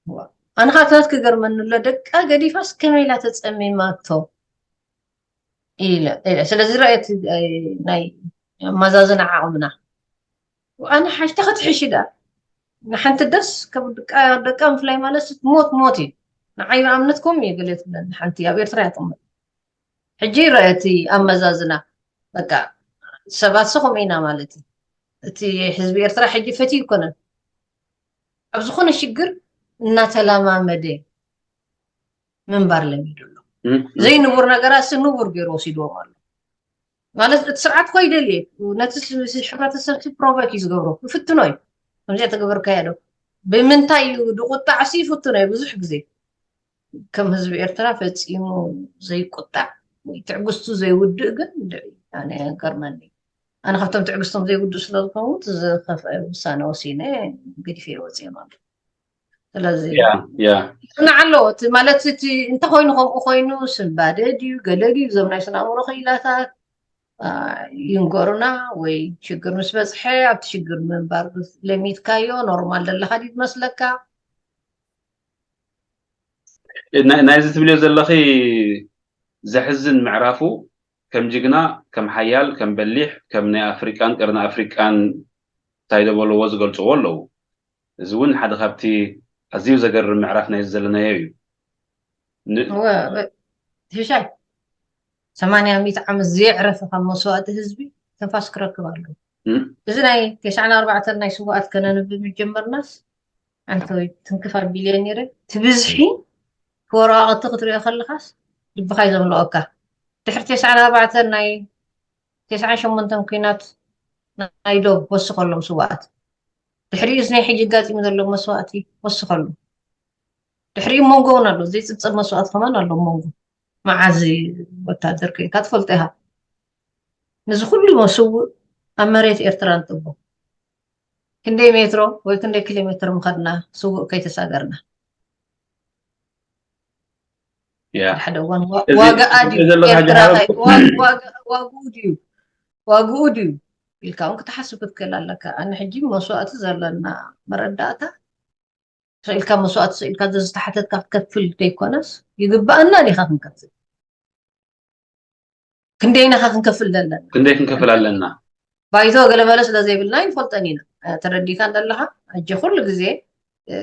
ዋ፣ ኣነ ከኣ ትናት ክገርመኒ ኣሎ፣ ደቃ ገዲፋስ ከመይ ኢላ ተጸሚማቶ ኢለ፣ ኢለ። ስለዚ ረኣየት ናይ ኣመዛዝና ዓቕምና። ኣነ ሓሽተ ክትሕሽ ዳ ንሓንቲ ደስ ካብ ደቃ፣ ደቃ ምፍላይ ማለት ሞት፣ ሞት እዩ። ንዓይ ንኣብነት ከምኡ እዩ ገለ ትብለኒ ሓንቲ ኣብ ኤርትራ እያ ትቕመጥ። ሕጂ ረኣየት ኣመዛዝና። በቃ ሰባት ሲ ከምኡ ኢና ማለት እዩ። እቲ ህዝቢ ኤርትራ ሕጂ ፈትዩ ይኮነን። ኣብ ዝኾነ ሽግር እናተለማመደ ምንባር ለሚዱ ኣሎ። እም፣ እም። ዘይንቡር ነገራት ሲ ንቡር ገይሩ ወሲድዎም ኣሎ። ማለት እቲ ስርዓት እኮ ይደልየ፣ ነቲ ስ-፣ ስ-፣ ሕብረተሰብ ሲ ፕሮቮክ እዩ ዝገብሮ፣ ይፍትኖ እዩ። ከምዚኣ ተገበርካዮ ዶ? ብምንታይ እዩ ዝቁጣዕ ሲ ይፍትኖ እዩ ብዙሕ ግዜ። ከም ህዝቢ ኤርትራ ፈጺሙ ዘይቁጣዕ ወይ ትዕግስቱ ዘይውድእ ግን እንድዒ፣ ኣነ ገርመኒ። ኣነ ካብቶም ትዕግስቶም ዘይውድእ ስለ ዝኾኑ፣ እቲ ዝኸፍአ ውሳነ ወሲነ ገዲፈ ወጺኤ ማለት። ስለዚ ያ፣ ያ። ይጽናዕ ኣሎ። እቲ ማለት እቲ እንተኾይኑ ከምኡ ኮይኑ ስንባደ ድዩ ገለ ድዩ፣ እዞም ናይ ስነ ኣእምሮ ክኢላታት፣ ኣ፣ ይንገሩና ወይ ሽግር ምስ በጽሐ ኣብቲ ሽግር ምንባር ለሚድካዮ ኖርማል ዘለኻ ድዩ ትመስለካ? ናይ-፣ ናይዚ ትብልዮ ዘለኺ ዘሕዝን ምዕራፉ ከም ጅግና፣ ከም ሓያል፣ ከም በሊሕ፣ ከም ናይ ኣፍሪቃን ቀርኒ ኣፍሪቃን እንታይ ዶ በልዎ ዝገልጽዎ ኣለዉ። እዚ እውን ሓደ ካብቲ ኣዝዩ ዘገርም ምዕራፍ ናይዚ ዘለናዮ እዩ። ን-፣ እወ፣ እወ። ሽሻይ፣ ሰማንያ ሚእቲ ዓመት ዘየዕረፈ ካብ መስዋእቲ ህዝቢ ትንፋስ ክረክብ ኣለዎ። እም። እዚ ናይ ተስዓን ኣርባዕተን ናይ ስውኣት ከነንብብ ምጀመርናስ፣ ኣንተ ወይ ትንክፍ ኣቢለ ነይረ። እቲ ብዝሒ ወረቓቕቲ ክትሪኦ ከለኻስ ልብኻ እዩ ዘምልቐካ። ድሕሪ ተስዓን ኣርባዕተን ናይ ተስዓን ሸሞንተን ኲናት ናይ ዶብ ወስኸሎም ስውኣት። ድሕሪኡስ ናይ ሕጂ ኣጋጢሙ ዘሎ መስዋእቲ ወስኸሉ። ድሕሪኡ መንጎ እውን ኣሎ፣ ዘይጽብጸብ መስዋእቲ ከማን ኣሎ መንጎ። መዓዝ ወታደር ኮይንካ ትፈልጦ ኢኻ። ነዚ ኩሉ ስውእ ኣብ መሬት ኤርትራ ንጥቦ። ክንደይ ሜትሮ ወይ ክንደይ ኪሎ ሜትር ምኸድና ስውእ ከይተሳገርና። ያ። ሓደ እዋን ዋ-፣ እዚ ዋጋኣ ድዩ? ትብሎ ዘለኻ ኤርትራ ጀሃሮ ኸይ-፣ ዋ-፣ ዋጋ-፣ ዋግኡ ድዩ? ዋግኡ ድዩ? ኢልካ እውን ክትሓስብ ክትክእል ኣለካ። ኣነ ሕጂ መስዋእቲ ዘለና መረዳእታ ስኢልካ መስዋእቲ ስኢልካ ዘዝተሓተትካ ክትከፍል ዘይኮነስ፣ ይግባኣና ዲኻ ክንከፍል? ክንደይናኻ ክንከፍል ዘለና? ክንደይ ክንከፍል ኣለና? ባይቶ ገለ መለ ስለ ዘይብልና ይንፈልጠን ኢና። እ፣ ተረዲእካ እንደለኻ፣ ሕጂ ኩሉ ግዜ፣ እ፣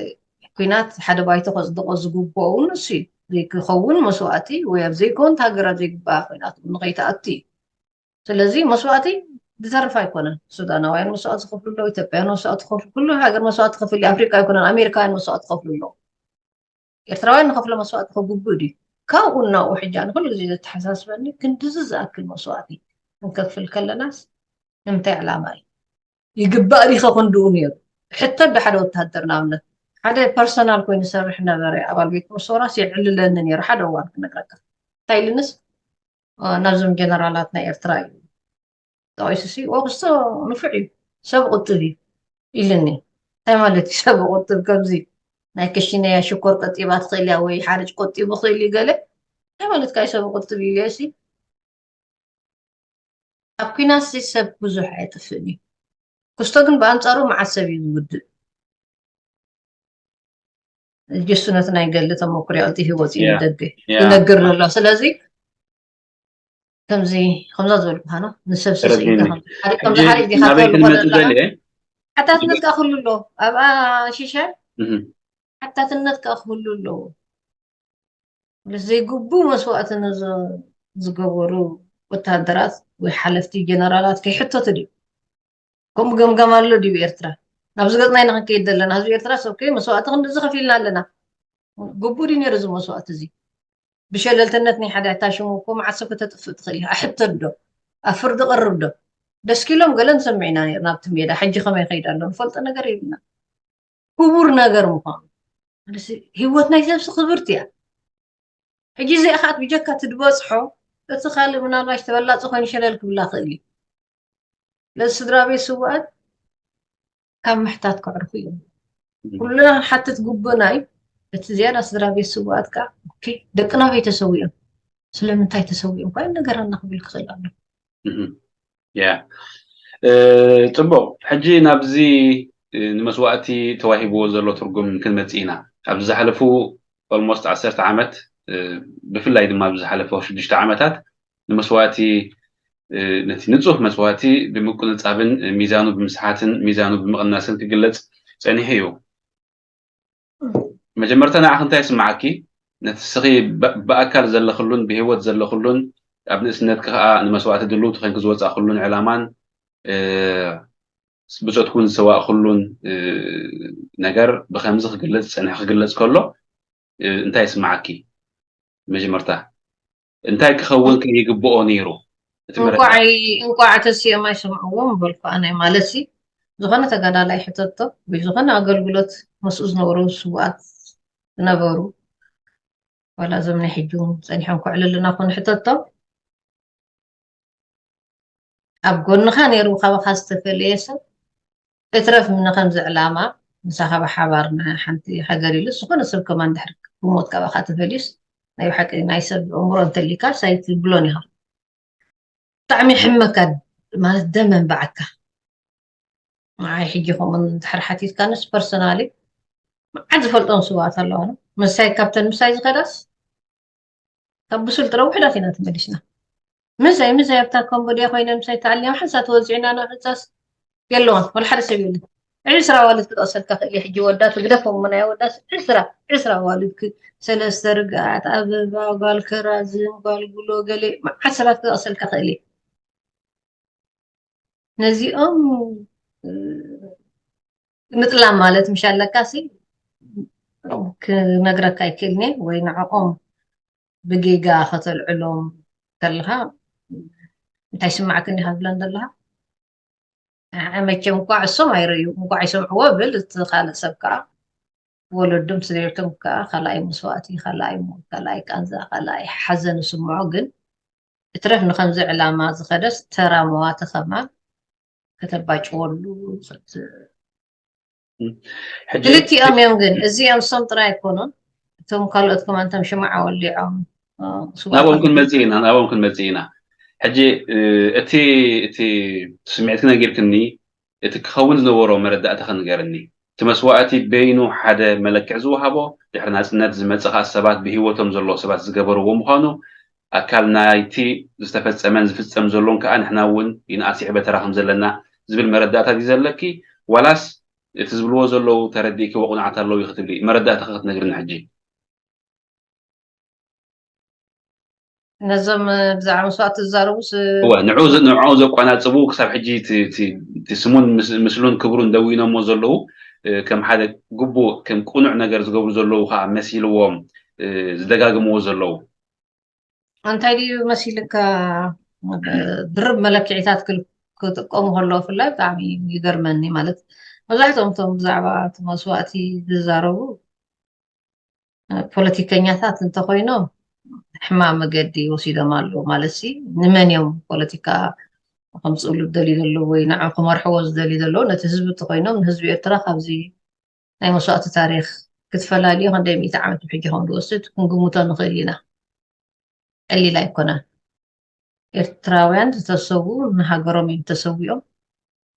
ኲናት ሓደ ባይቶ ከጽድቆ ዝግብኦ እውን እሱ እዩ። ዘይክኸውን መስዋእቲ ወይ ኣብ ዘይከውንት ሃገር ኣብ ዘይግባኣ ኲናት እውን ንኸይትኣቱ እዩ። ስለዚ መስዋእቲ ዝተርፍ ኣይኮነን። ሱዳናውያን መስዋእቲ ዝኸፍሉ ኣለዉ፣ ኢትዮጵያውያን መስዋእቲ ዝኸፍሉ፣ ኩሉ ሃገር መስዋእቲ ዝኸፍል እዩ። ኣፍሪቃ ኣይኮነን፣ ኣሜሪካውያን መስዋእቲ ዝኸፍሉ ኣለዉ። ኤርትራውያን ንኸፍሎ መስዋእቲ ከግብእ ድዩ? ካብኡ እናብኡ ሕጂ ኣነ ኩሉ ግዜ ዘተሓሳስበኒ ክንድዚ ዝኣክል መስዋእቲ ክንከፍል ከለናስ ንምንታይ ዕላማ እዩ? ይግባእ ዲኸ ክንድኡ ነይሩ? ሕቶ ዶ ሓደ ወታሃደር ንኣብነት ሓደ ፐርሰናል ኮይኑ ይሰርሕ ነበረ፣ ኣባል ቤት ምሶራስ የዕልለኒ ነይሩ ሓደ እዋን ክነግረካ። እንታይ ኢልንስ፣ እ፣ ናብዞም ጀነራላት ናይ ኤርትራ እዩ ጠቒሱሲ፣ "ኦ፣ ክስቶ ንፉዕ እዩ፣ ሰብ ቁጥብ እዩ" ኢልኒ። እንታይ ማለት እዩ ሰብ ቁጥብ? ከምዚ ናይ ክሽነያ ሽኮር ቆጢባ ትኽእል እያ ወይ ሓርጭ ቆጢቡ ክእል እዩ ገለ። እንታይ ማለትካ እዩ ሰብ ቁጥብ ኢለሲ? ኣብ ኲናትሲ ሰብ ብዙሕ ኣይጥፍእን እዩ። ክስቶ ግን ብኣንጻሩ መዓት ሰብ እዩ ዝውድእ። ጅሱ ነቲ ናይ ገድሊ ተመኩሮ ይቐልጢፍ ይወጽእ ያ፣ ንደገ ያ። ይነግር ዘሎ። ስለዚ ከምዚ፣ ከምዛ ዝበልኩኻ ነው፣ ንሰብ ተረዲእኒ። ስስዒንካ ከምዚ ሓሪቕ፣ ከምዚ ሕጂ ሓሪቕ ዲኻ ናበይ ትብል ክንመጽእ ዘለኻ? ደልየ? ሓታትነት ከኣ ክህሉ ኣሎ። ኣብኣ ሽሻይ እህ። ሓታትነት ከኣ ክህሉ ኣለዎ። ዘይግቡእ መስዋእቲ ንዝ-፣ ዝገበሩ ወታደራት ወይ ሓለፍቲ ጀነራላት ከይሕተቱ ድዩ? ከምኡ ገምጋም ኣሎ ድዩ ኤርትራ? ናብዚ ገጽና ኢና ክንከይድ ዘለና። ህዝቢ ኤርትራ ሰብ ከይ መስዋእቲ ክንድዚ ከፊልና ኣለና። ግቡእ ድዩ ነይሩ እዚ መስዋእቲ እዚ? ብሸለልትነት ናይ ሓደ ሕታሽሙ እኮ መዓት ሰብ ከተጥፍእ ትኽእል ኢኻ። ኣሕተት ዶ? ኣብ ፍርዲ ቀርብ ዶ? ደስኪሎም ገለ ንሰምዕ ኢና ነርና ኣብቲ ሜዳ። ሕጂ ከመይ ይኸይድ ኣሎ ንፈልጦ ነገር የብልና። ክቡር ነገር ምዃኑ። ህይወት ናይ ሰብሲ ክብርቲ እያ። ሕጂ እዚኣ ከዓ ብጀካ ትድበፅሖ እቲ ካልእ ምናልባሽ ተበላፂ ኮይኑ ሸለል ክብላ ክእል እዩ። ነዚ ስድራ ቤት ስውኣት ካብ ምሕታት ከዕርፉ እዮም። ኩልና ክንሓትት ግቡእና እዩ። እቲ ዝያዳ ስድራ ቤት ስውኣት ከዓ ደቅና በይ ተሰዊኦም፣ ስለምንታይ ተሰዊኦም እኳ ነገራና ክብል ክኽእል ኣሎ። ያ ጽቡቕ። ሕጂ ናብዚ ንመስዋእቲ ተዋሂብዎ ዘሎ ትርጉም ክንመጽእ ኢና። ኣብዚ ዝሓለፉ ኦልሞስት ዓሰርተ ዓመት፣ ብፍላይ ድማ ኣብዚ ዝሓለፈ ሽዱሽተ ዓመታት ንመስዋእቲ፣ ነቲ ንጹህ መስዋእቲ ብምቁንጻብን ሚዛኑ ብምስሓትን ሚዛኑ ብምቕናስን ክግለጽ ጸኒሑ እዩ። መጀመርታ ንዓኺ እንታይ ይስምዓኪ? ነቲ ንስኺ ብኣካል ዘለኽሉን ብህይወት ዘለኽሉን፣ ኣብ ንእስነትኪ ከኣ ንመስዋእቲ ድልውቲ ኮይንኪ ዝወጻእክሉን ዕላማን ብጾትኪ እውን ዝሰዋእክሉን ነገር ብኸምዚ ክግለጽ ዝጸንሐ ክግለጽ ከሎ እንታይ ይስምዓኪ? መጀመርታ እንታይ ክኸውን ከ ይግብኦ ነይሩ? እንቋዕ ተሲኦም ኣይሰምዕዎም በልኩ ኣነ። ማለት ሲ ዝኾነ ተጋዳላይ ሕተቶ ወይ ዝኾነ ኣገልግሎት ምስኡ ዝነበሩ ስውኣት ዝነበሩ ዋላ እዞም ናይ ሕጂ እውን ጸኒሖም ክዕልልና ኮኑ ሕተቶም ኣብ ጎንኻ ነይሩ ካባኻ ዝተፈለየ ሰብ እትረፍ ምነ ከምዚ ዕላማ ምሳኻ ብሓባር ንሓንቲ ሃገር ኢሉ ዝኾነ ሰብ ከማን ድሕሪ ብሞት ካባኻ ተፈልዩስ ናይ ብሓቂ ናይ ሰብ ኣእምሮ እንተሊካ ሳይትብሎን ኢኻ። ብጣዕሚ ሕመካ ማለት ደመን በዓካ ንዓይ ሕጂ ከምኡ እንድሕር ሓቲትካንስ ፐርሰናሊ መዓት ዝፈልጦም ስውኣት ኣለዋና ምሳይ ካብተን ምሳይ ዝኸዳስ ካብ ብሱል ጥረ ውሕዳት ኢና ተመሊስና ምሳይ ምሳይ ኣብታ ኮምቦድያ ኮይነ ምሳይ ተኣልያ ሓንሳ ተወዚዕና ናብ ህንፃስ የለዋን ወላ ሓደ ሰብ የለን ዕስራ ኣዋልድ ክጠቕሰልካ ክእል ሕጂ ወዳት ግደፎም ናይ ወዳስ ዕስራ ዕስራ ኣዋልድ ሰለስተ ርግኣት ኣበባ ጓል ከራዝም ጓል ጉሎ ገሌ መዓት ሰባት ክጠቕሰልካ ክእል ነዚኦም ምጥላም ማለት ምሽ ኣለካ ሲ ክነግረካ ኣይክእልኒ ወይ ንዕኦም ብጌጋ ከተልዕሎም ከለካ እንታይ ስማዕክ እንዲካ ዝብለን ዘለካ መቸም እንኳዕ እሶም ኣይረዩ እንኳዕ ይሰምዕዎ ብል እቲ ካልእ ሰብ ከዓ ወለዶም ስሌርቶም ከዓ ካልኣይ መስዋእቲ ካልኣይ ሞት ካልኣይ ቃንዛ ካልኣይ ሓዘን ስምዖ ግን እትረፍ ንኸምዚ ዕላማ ዝኸደስ ተራ መዋቲ ከማን ከተባጭወሉ ክልቲኦም እዮም ግን እዚኦም ሶም ጥራይ ኣይኮኑን እቶም ካልኦት ከማን እቶም ሽምዓ ወሊዖም ናብኦም ክንመፅእ ኢና ናብኦም ክንመፅእ ኢና ሕጂ እቲ እቲ ስምዒት ክነጊርክኒ እቲ ክኸውን ዝነበሮ መረዳእታ ክንገርኒ እቲ መስዋእቲ በይኑ ሓደ መለክዕ ዝወሃቦ ድሕሪ ናፅነት ዝመፀ ከዓ ሰባት ብሂወቶም ዘለዉ ሰባት ዝገበርዎ ምዃኑ ኣካል ናይቲ ዝተፈፀመን ዝፍፀም ዘሎን ከዓ ንሕና እውን ይንኣስ ይዕበ ተራ ከም ዘለና ዝብል መረዳእታ ድዩ ዘለኪ ዋላስ እቲ ዝብልዎ ዘለዉ ተረዲእኪ ወቁናዓት ኣለዉ እዩ ክትብሊ መረዳእታ ክትነግርኒ ሕጂ ነዞም ብዛዕባ መስዋእቲ ዝዛረቡስ እወ ንዑ ንዑ ዘቋናፅቡ ክሳብ ሕጂ እቲ ስሙን ምስሉን ክብሩን ደዊኖሞ ዘለዉ ከም ሓደ ግቡእ ከም ቁኑዕ ነገር ዝገብሩ ዘለዉ ከዓ መሲልዎም ዝደጋግምዎ ዘለዉ እንታይ ድዩ መሲልካ ድርብ መለክዒታት ክጥቀሙ ከለዉ ብፍላይ ብጣዕሚ ይገርመኒ ማለት መብዛሕትኦም እቶም ብዛዕባ እቲ መስዋእቲ ዝዛረቡ ፖለቲከኛታት እንተኮይኖም ሕማም መገዲ ወሲዶም ኣለዉ ማለት ሲ ንመን እዮም ፖለቲካ ከምፅእሉ ዝደልዩ ዘለዉ ወይ ንዖም ክመርሕዎ ዝደልዩ ዘለዉ ነቲ ህዝቢ እንተኮይኖም ንህዝቢ ኤርትራ ካብዚ ናይ መስዋእቲ ታሪክ ክትፈላልዮ ክንደይ ሚእቲ ዓመት ብሕጂ ከም ዝወስድ ክንግምቶ ንኽእል ኢና ቀሊል ኣይኮነን ኤርትራውያን ዝተሰዉ ንሃገሮም እዮም ተሰዊኦም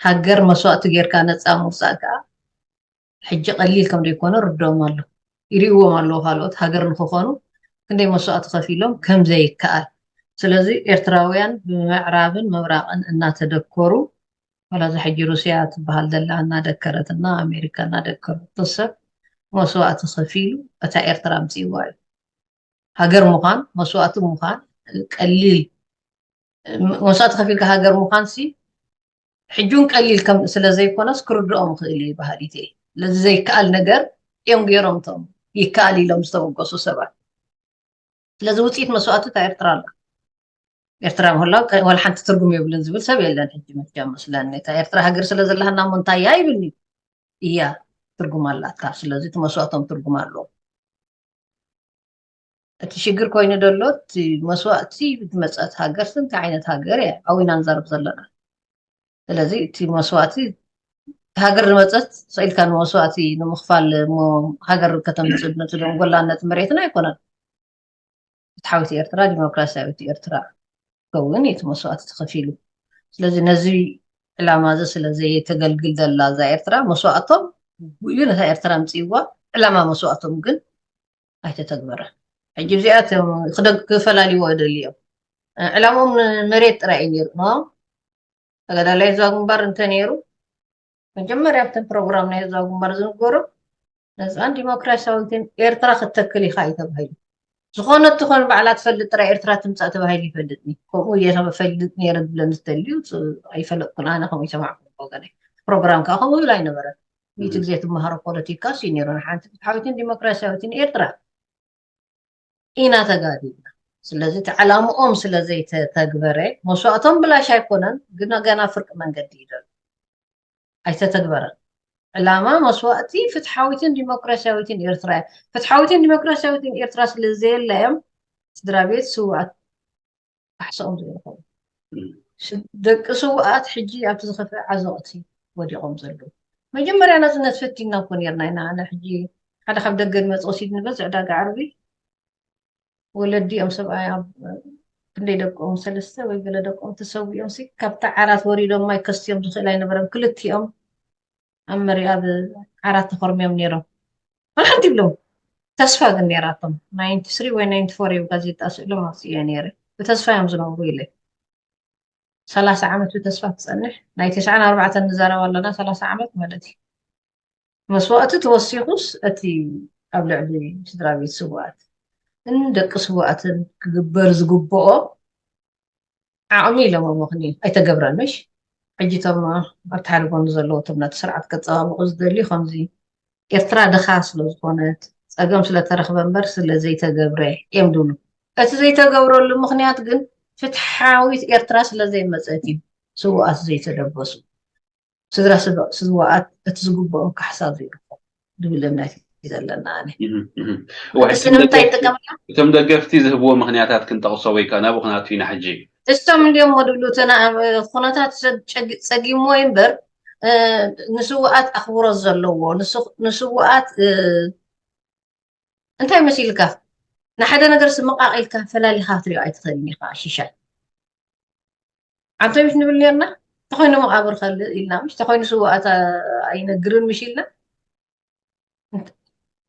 ሃገር መስዋእቲ ጌርካ ነፃ ምውፃእ ከዓ ሕጂ ቀሊል ከም ዘይኮነ ርድኦም ኣሎ ይርእዎም ኣለዉ ካልኦት ሃገር ንክኾኑ ክንደይ መስዋእቲ ከፊሎም ከም ዘይከኣል ስለዚ ኤርትራውያን ብምዕራብን ምብራቕን እናተደከሩ ዋላ እዛ ሕጂ ሩስያ ትበሃል ዘላ እናደከረት እና ኣሜሪካ እናደከረቶ ሰብ መስዋእቲ ከፊሉ እታ ኤርትራ ኣምፅእዋ እዩ ሃገር ምዃን መስዋእቲ ምዃን ቀሊል መስዋእቲ ከፊልካ ሃገር ምዃን ሲ ሕጂ እውን ቀሊል ከም ስለ ዘይኮነስ ክርድኦም ይኽእል እዩ ባህሊት እየ ስለዚ ዘይከኣል ነገር እዮም ገይሮም እቶም ይከኣል ኢሎም ዝተበገሱ ሰባት ስለዚ ውፅኢት መስዋእቲ እታ ኤርትራ ኣላ። ኤርትራ ምህላው ዋላ ሓንቲ ትርጉም የብልን ዝብል ሰብ የለን። ሕጂ መቸም መስለኒ እታ ኤርትራ ሃገር ስለ ዘለሃና እሞ እንታይ እያ ይብል እዩ። እያ፣ ትርጉም ኣላታ። ስለዚ እቲ መስዋእቶም ትርጉም ኣለዎ። እቲ ሽግር ኮይኑ ዘሎ እቲ መስዋእቲ ዝመፀት ሃገር እንታይ ዓይነት ሃገር እያ? ኣብኡ ኢና ንዛረብ ዘለና። ስለዚ እቲ መስዋእቲ ሃገር ዝመፀት ሰኢልካ ንመስዋእቲ ንምኽፋል እሞ ሃገር ከተምፅእ ነቲ ደንጎላን ነቲ መሬትን ኣይኮነን። ፍትሓዊት ኤርትራ፣ ዲሞክራሲያዊት ኤርትራ ክኸውን እዩ እቲ መስዋእቲ ተኸፊሉ። ስለዚ ነዚ ዕላማ እዚ ስለ ዘይተገልግል ዘላ እዛ ኤርትራ መስዋእቶም እዩ ነታ ኤርትራ ኣምፅእዋ። ዕላማ መስዋእቶም ግን ኣይተተግበረን። ሕጂ እዚኣቶም ክደግ ክፈላልይዎ ይደልዮም። ዕላምኦም ንመሬት ጥራይ እዩ ነይሩ። ተጋዳላይ ህዝባዊ ግንባር እንተነይሩ መጀመርያ ኣብተን ፕሮግራም ናይ ህዝባዊ ግንባር ዝንገሮ ነፃን ዲሞክራሲያዊትን ኤርትራ ክትተክል ኢኻ እዩ ተባሂሉ። ዝኾነ ትኾን ባዕላ ትፈልጥ ጥራይ ኤርትራ ትምፃእ ተባሂሉ ይፈልጥኒ። ከምኡ እየ ፈልጥ ነይረ ዝብለኒ ዝተልዩ ኣይፈለጥኩን። ኣነ ከምኡ ይሰማዕኩ ወገነይ። ፕሮግራም ከዓ ከምኡ ይብል ኣይነበረን። ሚእቲ ግዜ ትመሃሮ ፖለቲካ ሲ ነይሩ። ንሓንቲ ፍትሓዊትን ዲሞክራሲያዊትን ኤርትራ ኢና ተጋዲልና። ስለዚ እቲ ዕላምኦም ስለ ዘይተተግበረ መስዋእቶም ብላሽ ኣይኮነን፣ ግን ገና ፍርቂ መንገዲ ይደሉ ኣይተተግበረን። ዕላማ መስዋእቲ ፍትሓዊትን ዲሞክራሲያዊትን ኤርትራ እያ። ፍትሓዊትን ዲሞክራሲያዊትን ኤርትራ ስለ ዘየላ እዮም ስድራ ቤት ስውኣት ካሕስኦም ዘይረኸቡ። ደቂ ስውኣት ሕጂ ኣብቲ ዝኸፍአ ዓዘቕቲ ወዲቖም ዘለዉ። መጀመርያ ናጽነት ፈቲና እኮ ነርና ኢና። ኣነ ሕጂ ሓደ ካብ ደገ ዝመጽእ ወሲድ ንበዝ ዕዳጋ ዓርቢ ወለዲ እዮም ሰብኣይ ኣብ ክንደይ ደቆም ሰለስተ ወይ ገለ ደቆም ተሰዊኦም ሲ ካብታ ዓራት ወሪዶም ማይ ከስትዮም ዝኽእል ኣይነበረም። ክልቲኦም ኣብ መሪኣ ኣብ ዓራት ተኾርሚዮም ነይሮም። ሓንቲ ይብሎም ተስፋ ግን ነይራቶም። ናይንቲ ስሪ ወይ ናይንቲ ፎር እዩ ጋዜጣ ስእሎም ኣውፅእዮ ነይረ። ብተስፋ እዮም ዝነብሩ ኢለ። ሰላሳ ዓመት ብተስፋ ትፀንሕ። ናይ ተስዓን ኣርባዕተን ንዛረብ ኣለና፣ ሰላሳ ዓመት ማለት እዩ። መስዋእቲ ተወሲኹስ እቲ ኣብ ልዕሊ ስድራ ቤት ስውኣት ን ደቂ ስውኣትን ክግበር ዝግብኦ ዓቕሚ ኢሎም ምኽኒ ኣይተገብረን። ምሽ ሕጂ እቶም ኣብቲ ሓደ ጎኒ ዘለዉ እቶም ነቲ ስርዓት ከፀባብቑ ዝደልዩ ከምዚ ኤርትራ ድኻ ስለ ዝኾነት ፀገም ስለ ተረኽበ እምበር ስለ ዘይተገብረ እዮም ድብሉ። እቲ ዘይተገብረሉ ምኽንያት ግን ፍትሓዊት ኤርትራ ስለ ዘይመፀት እዩ ስውኣት ዘይተደበሱ። ስድራ ስውኣት እቲ ዝግብኦም ካሕሳ ዘይረኸቡ ድብል እምነት እዩ ዘለና። ኣነ እዋ፣ ሕጂ ስለምንታይ እቶም ደገፍቲ ይጥቀምላ? እቶም ደገፍቲ ዝህብዎ ምኽንያታት ክንጠቕሶ ወይ ከዓ ናብኡ ክናቱ ኢና ሕጂ። እሶም እንዲኦም ድብሉ እተና ኩነታት ሰብ ጨግ- ጸጊምዎ እዩ እምበር እ፣ ንስውኣት ኣኽብሮት ዘለዎ ንስ- ንስውኣት እ፣ እንታይ መሲልካ ንሓደ ነገር ስምቓቕ ኢልካ ፈላሊኻ ክትሪኦ ኣይትኽእልን ኢኻ ሽሻይ። ኣንተ ምሽ ንብል ነርና ተኾይኑ መቓብር ከልእ ኢልና ምሽ ተኾይኑ ስውኣት ኣይነግርን ምሽ ኢልና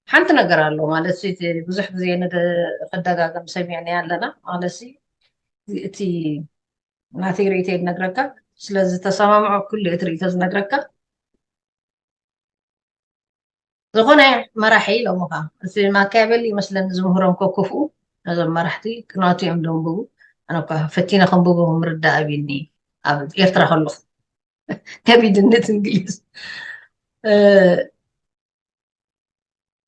ሓንቲ ነገር ኣሎ ማለት ሲ ብዙሕ ግዜ ክደጋገም ሰሚዕና ኣለና ማለት ሲ እቲ ናተይ ርእይቶ ዝነግረካ ስለዚ ተሰማምዖ ኩሉ እቲ ርእይቶ ዝነግረካ ዝኾነ መራሒ ኢሎምኻ እቲ ማኪያቨሊ ይመስለኒ ዝምህሮም ኮ ክፍኡ ነዞም መራሕቲ ቅናቱ እዮም ደንብቡ ኣነ እኳ ፈቲነ ከንብቦ ምርዳእ ኣብኒ ኣብ ኤርትራ ከለኹ ከቢድነት እንግሊዝ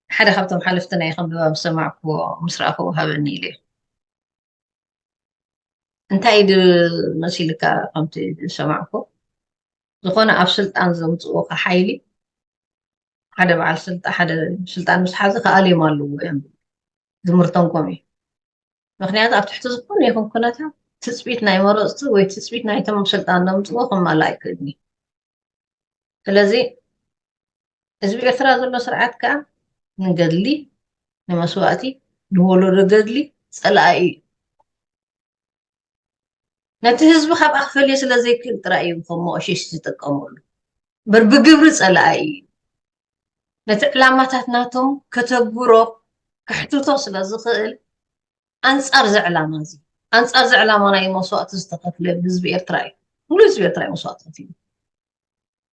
ሓደ ካብቶም ሓለፍቲ ናይ ከንብባ ምስ ሰማዕክዎ ምስ ረኣኽዎ ሃበኒ ኢለ እንታይ ድ መሲልካ ከምቲ ዝሰማዕኩ ዝኾነ ኣብ ስልጣን ዘምፅኡካ ሓይሊ ሓደ በዓል ስልጣ ሓደ ስልጣን ምስ ሓዘ ከኣልዮም ኣለዎ እዮም ዝምርቶም ከምኡ እዩ ምክንያቱ ኣብ ትሕቲ ዝኾነ ይኹን ኩነታት ትፅቢት ናይ መረፅቲ ወይ ትፅቢት ናይቶም ኣብ ስልጣን ዘምፅዎ ክማላ ኣይክእልኒ ስለዚ ህዝቢ ኤርትራ ዘሎ ስርዓት ከዓ ንገድሊ ንመስዋእቲ ንወለዶ ገድሊ ፀላኢ እዩ ነቲ ህዝቢ ካብ ኣክፈልዮ ስለ ዘይክእል ጥራይ እዩ ከም መቆሸሽ ዝጥቀመሉ በር ብግብሪ ፀላኢ እዩ ነቲ ዕላማታት ናቶም ከተግብሮ ክሕትቶ ስለ ዝኽእል ኣንፃር እዚ ዕላማ እዚ ኣንፃር እዚ ዕላማ ናይ መስዋእቲ ዝተኸፍለ ህዝቢ ኤርትራ እዩ ሙሉ ህዝቢ ኤርትራ እዩ መስዋእቲ ከፊሉ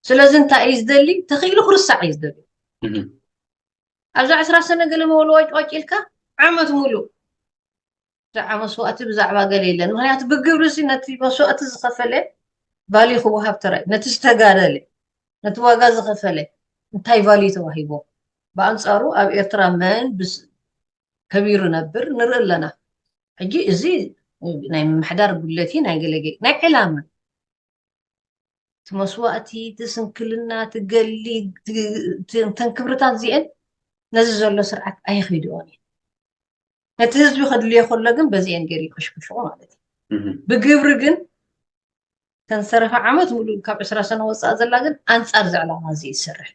ስለዚ እንታይ እዩ ዝደሊ ተኽኢሉ ክርስዕ እዩ ዝደሊ ኣብዛ ዕስራ ሰነ ገለ መበሉ ወጭወጭ ኢልካ ዓመት ሙሉ ብዛዕባ መስዋእቲ ብዛዕባ ገለ የለን ምክንያቱ ብግብሪ ሲ ነቲ መስዋእቲ ዝኸፈለ ቫልዩ ክወሃብ ተራይ ነቲ ዝተጋደለ ነቲ ዋጋ ዝኸፈለ እንታይ ቫልዩ ተዋሂቦ ብኣንፃሩ ኣብ ኤርትራ መን ብስ ከቢሩ ነብር ንርኢ ኣለና ሕጂ እዚ ናይ ምምሕዳር ጉድለት እዩ፣ ናይ ገለገ ናይ ዕላማ እቲ መስዋእቲ፣ እቲ ስንክልና፣ እቲ ገሊ፣ እቲ- እቲ- እተን ክብርታት እዚአን ነዚ ዘሎ ስርዓት ኣይኸይድኦን እየን። ነቲ ህዝቢ ከድልዮ ከሎ ግን በዚአን ገይሩ ይቀሽቅሽዎ ማለት እዩ። ብግብሪ ግን ተንሰረፈ ዓመት ሙሉእ ካብ ዕስራ ሰነ ወፃእ ዘላ ግን ኣንፃር እዚ ዕላማ እዚ ይሰርሕ።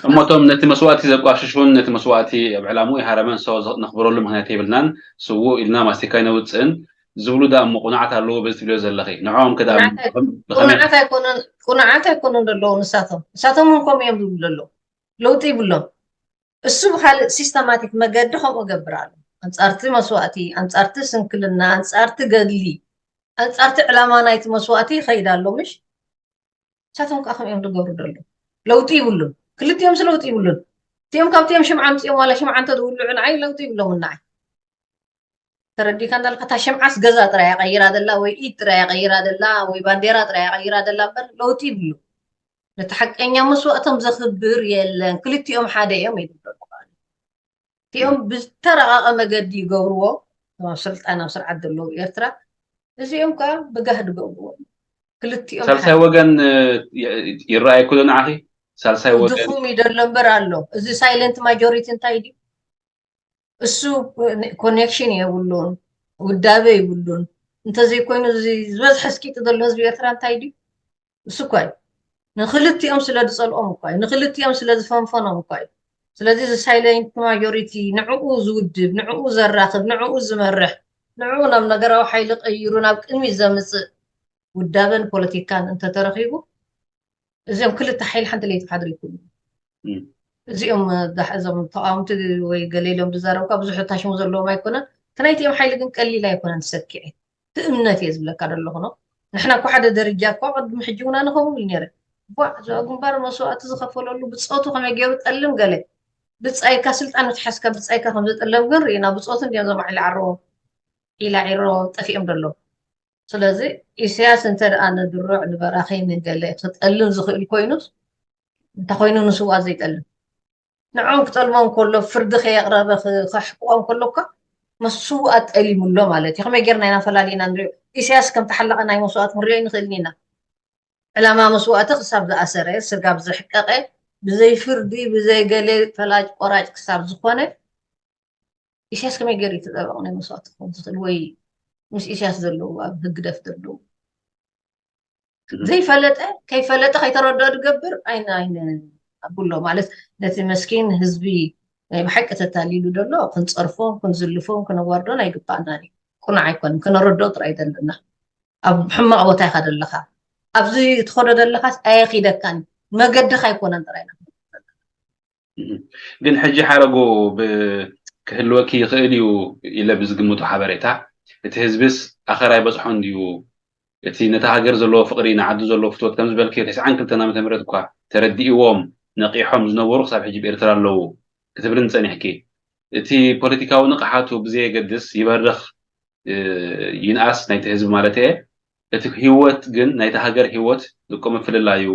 እሞቶም ነቲ መስዋእቲ ዘቋሽሹን ነቲ መስዋእቲ ኣብ ዕላምኡ ይሃረመን ሰው ነኽብረሉ ምክንያት የብልናን፣ ስዉእ ኢልና ማስቲካ ይነውፅእን ዝብሉ ዳ እሞ ቁኑዓት ኣለዎ በዚ ትብልዮ ዘለኺ? ንዕኦም ከ ዳ ቁኑዓት ኣይኮኑን ዘለዉ ንሳቶም። ንሳቶም እውን ከምኡ እዮም ዝብሉ ዘለዉ። ለውጢ ይብሎም። እሱ ብካልእ ሲስተማቲክ መገዲ ከምኡ ገብር ኣሎ። ኣንጻርቲ መስዋእቲ፣ ኣንጻርቲ ስንክልና፣ ኣንጻርቲ ገድሊ፣ ኣንጻርቲ ዕላማ ናይቲ መስዋእቲ ይኸይድ ኣሎ። ምሽ ንሳቶም ከዓ ከምኡ እዮም ዝገብሩ ዘለዉ። ለውጢ ይብሉን። ክልቲኦምስ ለውጢ ይብሉን። እቲኦም ካብቲኦም ሽምዓ ኣምፂኦም ዋላ ሽምዓ እንተዝውልዑ ንዓይ ለውጢ ይብሎምን ንዓይ። ተረዲካ እንዳልካ እታ ሽምዓስ ገዛ ጥራይ እያ ቀይራ ዘላ ወይ ኢድ ጥራይ እያ ቀይራ ዘላ ወይ ባንዴራ ጥራይ እያ ቀይራ ዘላ እምበር ለውጢ ይብሉ። ነቲ ሓቀኛ መስዋእቶም ዘኽብር የለን። ክልቲኦም ሓደ እዮም ይብሉ ኣለዉ። እቲኦም ብዝተረቓቐ መገዲ ይገብርዎ ኣብ ስልጣን ኣብ ስርዓት ዘለዉ ኤርትራ እዚኦም ከዓ ብጋህዲ ገብርዎ። ክልቲኦም ሳልሳይ ወገን ይረኣየኩ ዶ ንዓኺ? ሳልሳይ ወገን ድኹም ይደሎ እምበር ኣሎ። እዚ ሳይለንት ማጆሪቲ እንታይ ድዩ? እሱ ኮኔክሽን የብሉን፣ ውዳበ ይብሉን። እንተዘይኮይኑ እዚ ዝበዝሐ ስቂጡ ዘሎ ህዝቢ ኤርትራ እንታይ ድዩ? እሱ እኳ እዩ። ንክልቲኦም ስለ ዝጸልኦም እኳ እዩ። ንክልቲኦም ስለ ዝፈንፈኖም እኳ እዩ። ስለዚ እዚ ሳይለንት ማጆሪቲ ንዕኡ ዝውድብ፣ ንዕኡ ዘራኽብ፣ ንዕኡ ዝመርሕ፣ ንዕኡ ናብ ነገራዊ ሓይሊ ቀይሩ ናብ ቅድሚት ዘምጽእ ውዳበን ፖለቲካን እንተተረኺቡ እዚኦም ክልተ ሓይሊ ሓንቲ ለይቲ ክሓድሩ ይክእሉ። እዚኦም እዞም ተቃወምቲ ወይ ገለ ኢሎም ዝዛረቡ እኳ ብዙሕ ታሽሙ ዘለዎም ኣይኮነን። እቲ ናይቲኦም ሓይሊ ግን ቀሊል ኣይኮነን። ሰኪዐ እቲ እምነት እየ ዝብለካ ዘለኹ ነው። ንሕና እኮ ሓደ ደረጃ እኳ ቅድሚ ሕጂ እውን ኣነ ከምኡ ኢሉ ነይረ። ቧዕ እዛ ግንባር መስዋእቲ ዝኸፈለሉ ብፆቱ ከመይ ገይሩ ጠልም ገለ ብፃይካ ስልጣን ተሓዝካ ብፃይካ ከም ዝጥለም ግን ርኢና። ብፆቱ እንዲዮም ዞም ዓሊ ዓረቦም ኢላ ዒሮ ጠፊኦም ዘለዉ። ስለዚ ኢሳያስ እንተ ደኣ ንድሩዕ ንበራኺ ንገለ ክጠልም ዝኽእል ኮይኑስ እንተኾይኑ ንስውኣት ዘይጠልም ንዕኦም ክጠልሞም ከሎ ፍርዲ ከየቕረበ ከሕቅቆም ከሎ እኳ መስዋእት ጠሊሙሎ ማለት እዩ። ከመይ ጌርና ኢና ፈላሊና ንሪኦ? ኢሳያስ ከም ተሓለቐ ናይ መስዋእት ክንሪኦ ይንኽእልን ኢና። ዕላማ መስዋእቲ ክሳብ ዝኣሰረ ስጋብ ዘሕቀቀ ብዘይ ፍርዲ ብዘይ ገለ ፈላጭ ቆራጭ ክሳብ ዝኾነ ኢሳያስ ከመይ ገይሩ እዩ ተጠበቂ ናይ መስዋእቲ ክኸውን ዝኽእል? ወይ ምስ ኢሳያስ ዘለዉ ኣብ ህግደፍ ዘለዉ ዘይፈለጠ ከይፈለጠ ከይተረድኦ ዝገብር ኣይነ ኣይነ ኣብሎ ማለት ነቲ መስኪን ህዝቢ ናይ ብሓቂ ተታሊሉ ዘሎ ክንፀርፎን ክንዝልፎን ክነዋርዶን ኣይግባእናን እዩ። ቁኑዕ ኣይኮነን። ክነረድኦ ጥራይ ዘለና ኣብ ሕማቕ ቦታ ኢኻ ዘለኻ። ኣብዚ ትኸዶ ዘለኻስ ኣየኺደካን መገድኻ ኣይኮነን ጥራይ ኢና ግን ሕጂ ሓረጉ ክህልወኪ ይኽእል እዩ ኢለ ብዝግምቶ ሓበሬታ እቲ ህዝብስ ኣኸር ኣይበፅሖን ድዩ? እቲ ነታ ሃገር ዘለዎ ፍቕሪ ንዓዱ ዘለዎ ፍትወት ከም ዝበልኪ ተስዓን ክልተን ዓመተ ምህረት እኳ ተረዲእዎም ነቒሖም ዝነበሩ ክሳብ ሕጂ ብኤርትራ ኣለዉ ክትብልን ጸኒሕኪ። እቲ ፖለቲካዊ ንቕሓቱ ብዘየገድስ ይበርኽ ይንኣስ ናይቲ ህዝቢ ማለት እየ። እቲ ህይወት ግን ናይቲ ሃገር ህይወት ዝቆመ ፍልላዩ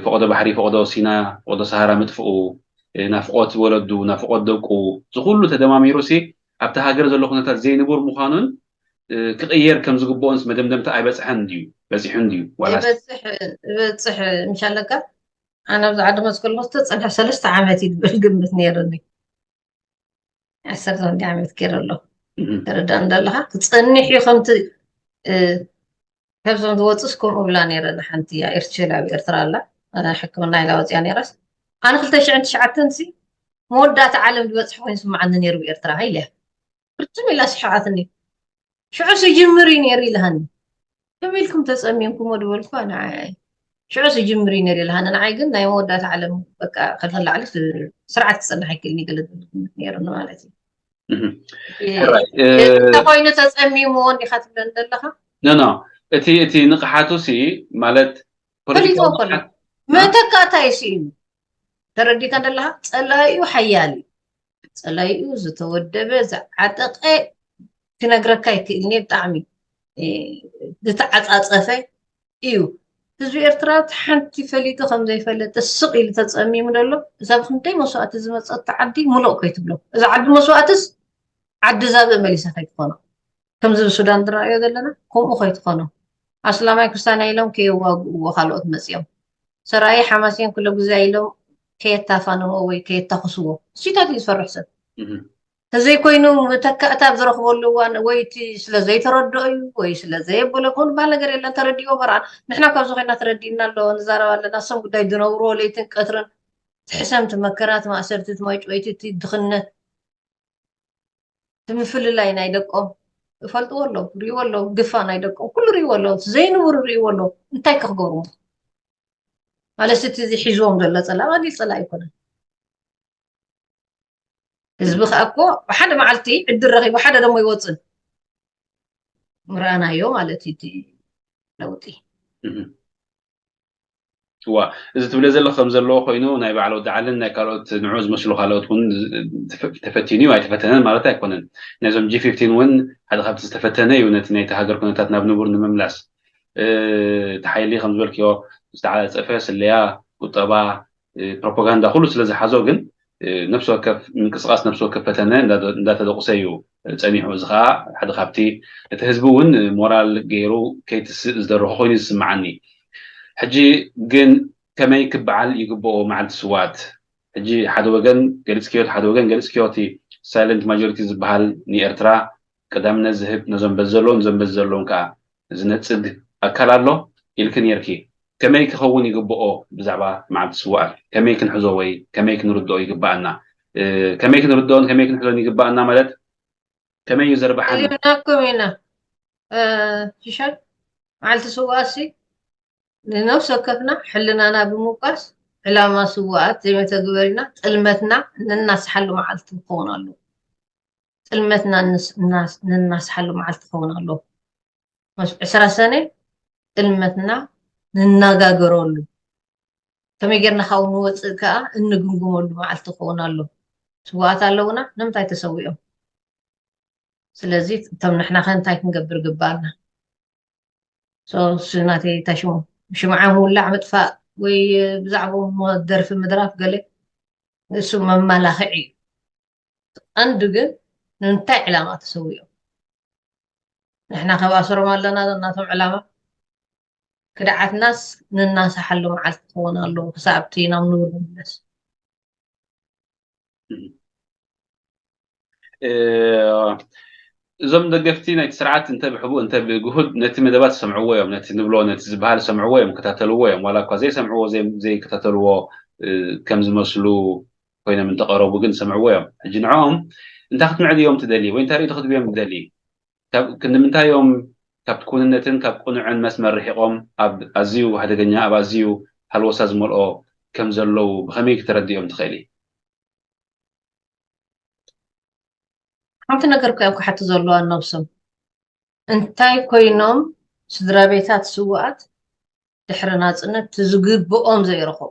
ፈቐዶ ባሕሪ፣ ፈቐዶ ሲና፣ ፈቐዶ ሰሃራ ምጥፍኡ፣ ናፍቖት ወለዱ፣ ናፍቖት ደቁ፣ እዚ ኩሉ ተደማሚሩ ሲ ኣብቲ ሃገር ዘሎ ኩነታት ዘይንቡር ምዃኑን ክቕየር ከም ዝግብኦንስ መደምደምታ ኣይበጽሐን ድዩ? በጺሑን ድዩ? ዋላስ ይበጽሕ ይበጽሕ ምሽ ኣለካ? ኣነ ኣብዚ ዓዲ መስ ከለኹ ዝተጸንሐ ሰለስተ ዓመት እዩ ዝበል ግምት ነይርኒ። ዓሰርተ ክንደይ ዓመት ገይረ ኣለኹ። ተረዳእ እንዳለኻ ክጸንሕ እዩ ከምቲ ካብዞም ዝወፅስ ከምኡ ብላ ነይረ ሓንቲ እያ ኤርትሽል ኣብ ኤርትራ ኣላ ሕክምና ኢላ ወፅያ ነይራስ ኣነ ክልተ ሽሕን ትሽዓተን ሲ መወዳእታ ዓለም ዝበፅሐ ኮይኑ ስምዓኒ ነይሩ ብኤርትራ ኢለ እያ ፍርትም ኢላ ስሕቓትኒ ሽዑ ስጅምር እዩ ነይሩ ኢልሃኒ ከመይ ኢልኩም ተፀሚምኩሞ ዝበልኩ ንዓይ ሽዑ ስጅምር እዩ ነይሩ ኢልሃኒ ንዓይ ግን ናይ መወዳእታ ዓለም በቃ ከልፈን ላዕሊ ስርዓት ክፀንሕ ኣይክእልን እዩ ገለ ዝብል ግምት ነይሩኒ ማለት እዩ እንተኮይኑ ተፀሚምዎ እንዲካ ትብለኒ ዘለካ ኖ ኖ እቲ እቲ ንቕሓቱ ሲ ማለት ፈሊጥዎ ከሎ መተካእታ እዩ ስኢኑ ተረዲካ ዘለካ ፀላኢኡ ሓያል እዩ ፀላኢኡ ዝተወደበ ዝዓጠቀ ክነግረካ ይክእል እየ ብጣዕሚ ዝተዓፃፀፈ እዩ ህዝቢ ኤርትራ ሓንቲ ፈሊጡ ከም ዘይፈለጠ ስቕ ኢሉ ተፀሚሙ ዘሎ እዛ ብክንደይ መስዋእቲ ዝመፀት ዓዲ ሙሉእ ከይትብሎ እዛ ዓዲ መስዋእትስ ዓዲ ዛብእ መሊሳ ከይትኾኖ ከምዚ ብሱዳን ዝረኣዮ ዘለና ከምኡ ከይትኾኖ። ኣስላማይ ክስታና ኢሎም ከየዋግእዎ ካልኦት መፅኦም ሰራይ ሓማሴን ኩለ ግዜ ኢሎም ከየታፋንዎ ወይ ከየታኽስዎ እሱታት እዩ ዝፈርሕ ሰብ። ተዘይኮይኑ መተካእታ ኣብ ዝረኽበሉ እዋን ወይ እቲ ስለ ዘይተረድኦ እዩ ወይ ስለ ዘየበሎ ክኾን ዝበሃል ነገር የለን። ተረዲኦ በርኣ ንሕና ካብዚ ኮይና ተረዲእና ኣሎ ንዛረብ ኣለና። እሶም ጉዳይ ዝነብርዎ ለይትን ቀትርን ትሕሰምቲ መከራት ማእሰርቲ ትማይ ጭወይቲ እቲ ድኽነት እቲ ምፍልላይ ናይ ደቆም እፈልጥዎ ኣለዉ ሪእዎ ኣለዉ ግፋ ናይ ደቆም ኩሉ ሪእዎ ኣለዉ ዘይንብሩ ሪእዎ ኣለዉ እንታይ ክኽገብሩ ማለት እቲ እዚ ሒዝዎም ዘሎ ፀላ ቀሊል ፀላ ኣይኮነን። ህዝቢ ከዓ እኮ ብሓደ መዓልቲ ዕድል ረኺቡ ሓደ ደሞ ይወፅን ምርኣናዮ ማለት እዩ እቲ ለውጢ። እዋ እዚ ትብለ ዘሎ ከም ዘለዎ ኮይኑ ናይ በዓል ወዲ ዓልን ናይ ካልኦት ንዑ ዝመስሉ ካልኦት እውን ተፈቲኑ እዩ ኣይተፈተነን ማለት ኣይኮነን። ናይዞም ጂ ፊፍቲን እውን ሓደ ካብቲ ዝተፈተነ እዩ ነቲ ናይቲ ሃገር ኩነታት ናብ ንቡር ንምምላስ። እቲ ሓይሊ ከም ዝበልክዮ ዝተዓፀፈ ስለያ፣ ቁጠባ፣ ፕሮፓጋንዳ ኩሉ ስለ ዝሓዞ ግን ነፍሲ ወከፍ ምንቅስቃስ ነፍሲ ወከፍ ፈተነ እንዳተደቁሰ እዩ ፀኒሑ። እዚ ከዓ ሓደ ካብቲ እቲ ህዝቢ እውን ሞራል ገይሩ ከይትስእ ዝደረኾ ኮይኑ ዝስምዓኒ። ሕጂ ግን ከመይ ክበዓል ይግብኦ መዓልቲ ስዋት? ሕጂ ሓደ ወገን ገሊፅክዮ ሓደ ወገን ገሊፅክዮ እቲ ሳይለንት ማጆሪቲ ዝበሃል ንኤርትራ ቀዳምነት ዝህብ ነዞም በዚ ዘለውን ነዞም በዚ ዘለውን ከዓ ዝነፅግ ኣካል ኣሎ ኢልኪ ነይርኪ። ከመይ ክኸውን ይግብኦ ብዛዕባ መዓልቲ ስውኣት ከመይ ክንሕዞ ወይ ከመይ ክንርድኦ ይግብኣና? ከመይ ክንርድኦን ከመይ ክንሕዞን ይግብኣና ማለት ከመይ እዩ ዘርብሓና? ኢልናኩም ኢና ሽሻይ መዓልቲ ስውኣት ሲ ንነብሲ ወከፍና ሕልናና ብምውቃስ ዕላማ ስውኣት ዘይመተግበሪና ጥልመትና ንናስሓሉ መዓልቲ ክኸውን ኣለዎ። ጥልመትና ንናስሓሉ መዓልቲ ክኸውን ኣለዎ። ዕስራ ሰነ ጥልመትና ንናጋገረሉ ከመይ ጌርና ካብኡ ንወፅእ ከዓ እንግምግመሉ መዓልቲ ክኸውን ኣሎ። ስውኣት ኣለውና ንምንታይ ተሰዊኦም? ስለዚ እቶም ንሕና ከ እንታይ ክንገብር ግባኣና? ናተይ ታሽሙ ሽምዓ ምውላዕ ምጥፋእ ወይ ብዛዕባ ደርፊ ምድራፍ ገለ እሱ መመላኽዒ እዩ። ቀንዲ ግን ንምንታይ ዕላማ ተሰዊኦም? ንሕና ከባስሮም ኣለና ናቶም ዕላማ ክድዓትናስ ንናሳሓሉ መዓልቲ ክኸውን ኣለዎ ክሳብ እቲ ናብ ንቡር ንምለስ። እዞም ደገፍቲ ናይቲ ስርዓት እንተ ብሕቡእ እንተ ብግሁድ ነቲ መደባት ሰምዕዎ እዮም፣ ነቲ ንብሎ ነቲ ዝበሃል ሰምዕዎ እዮም፣ ከታተልዎ እዮም። ዋላ እኳ ዘይሰምዕዎ ዘይከታተልዎ ከም ዝመስሉ ኮይኖም እንተቐረቡ ግን ሰምዕዎ እዮም። ሕጂ ንዕኦም እንታይ ክትምዕድ እዮም ትደሊ ወይ እንታይ ርእይቶ ክትብዮም ትደሊ? ንምንታይ እዮም ካብ ክውንነትን ካብ ቅኑዕን መስመር ርሒቖም ኣብ ኣዝዩ ሃደገኛ ኣብ ኣዝዩ ሃልወሳ ዝመልኦ ከም ዘለዉ ብኸመይ ክተረድኦም ትኽእሊ? ሓንቲ ነገር እኮ እዮም ክሓቱ ዘለዋ ነብሶም እንታይ ኮይኖም ስድራ ቤታት ስውኣት ድሕሪ ናፅነት ዝግብኦም ዘይረኸቡ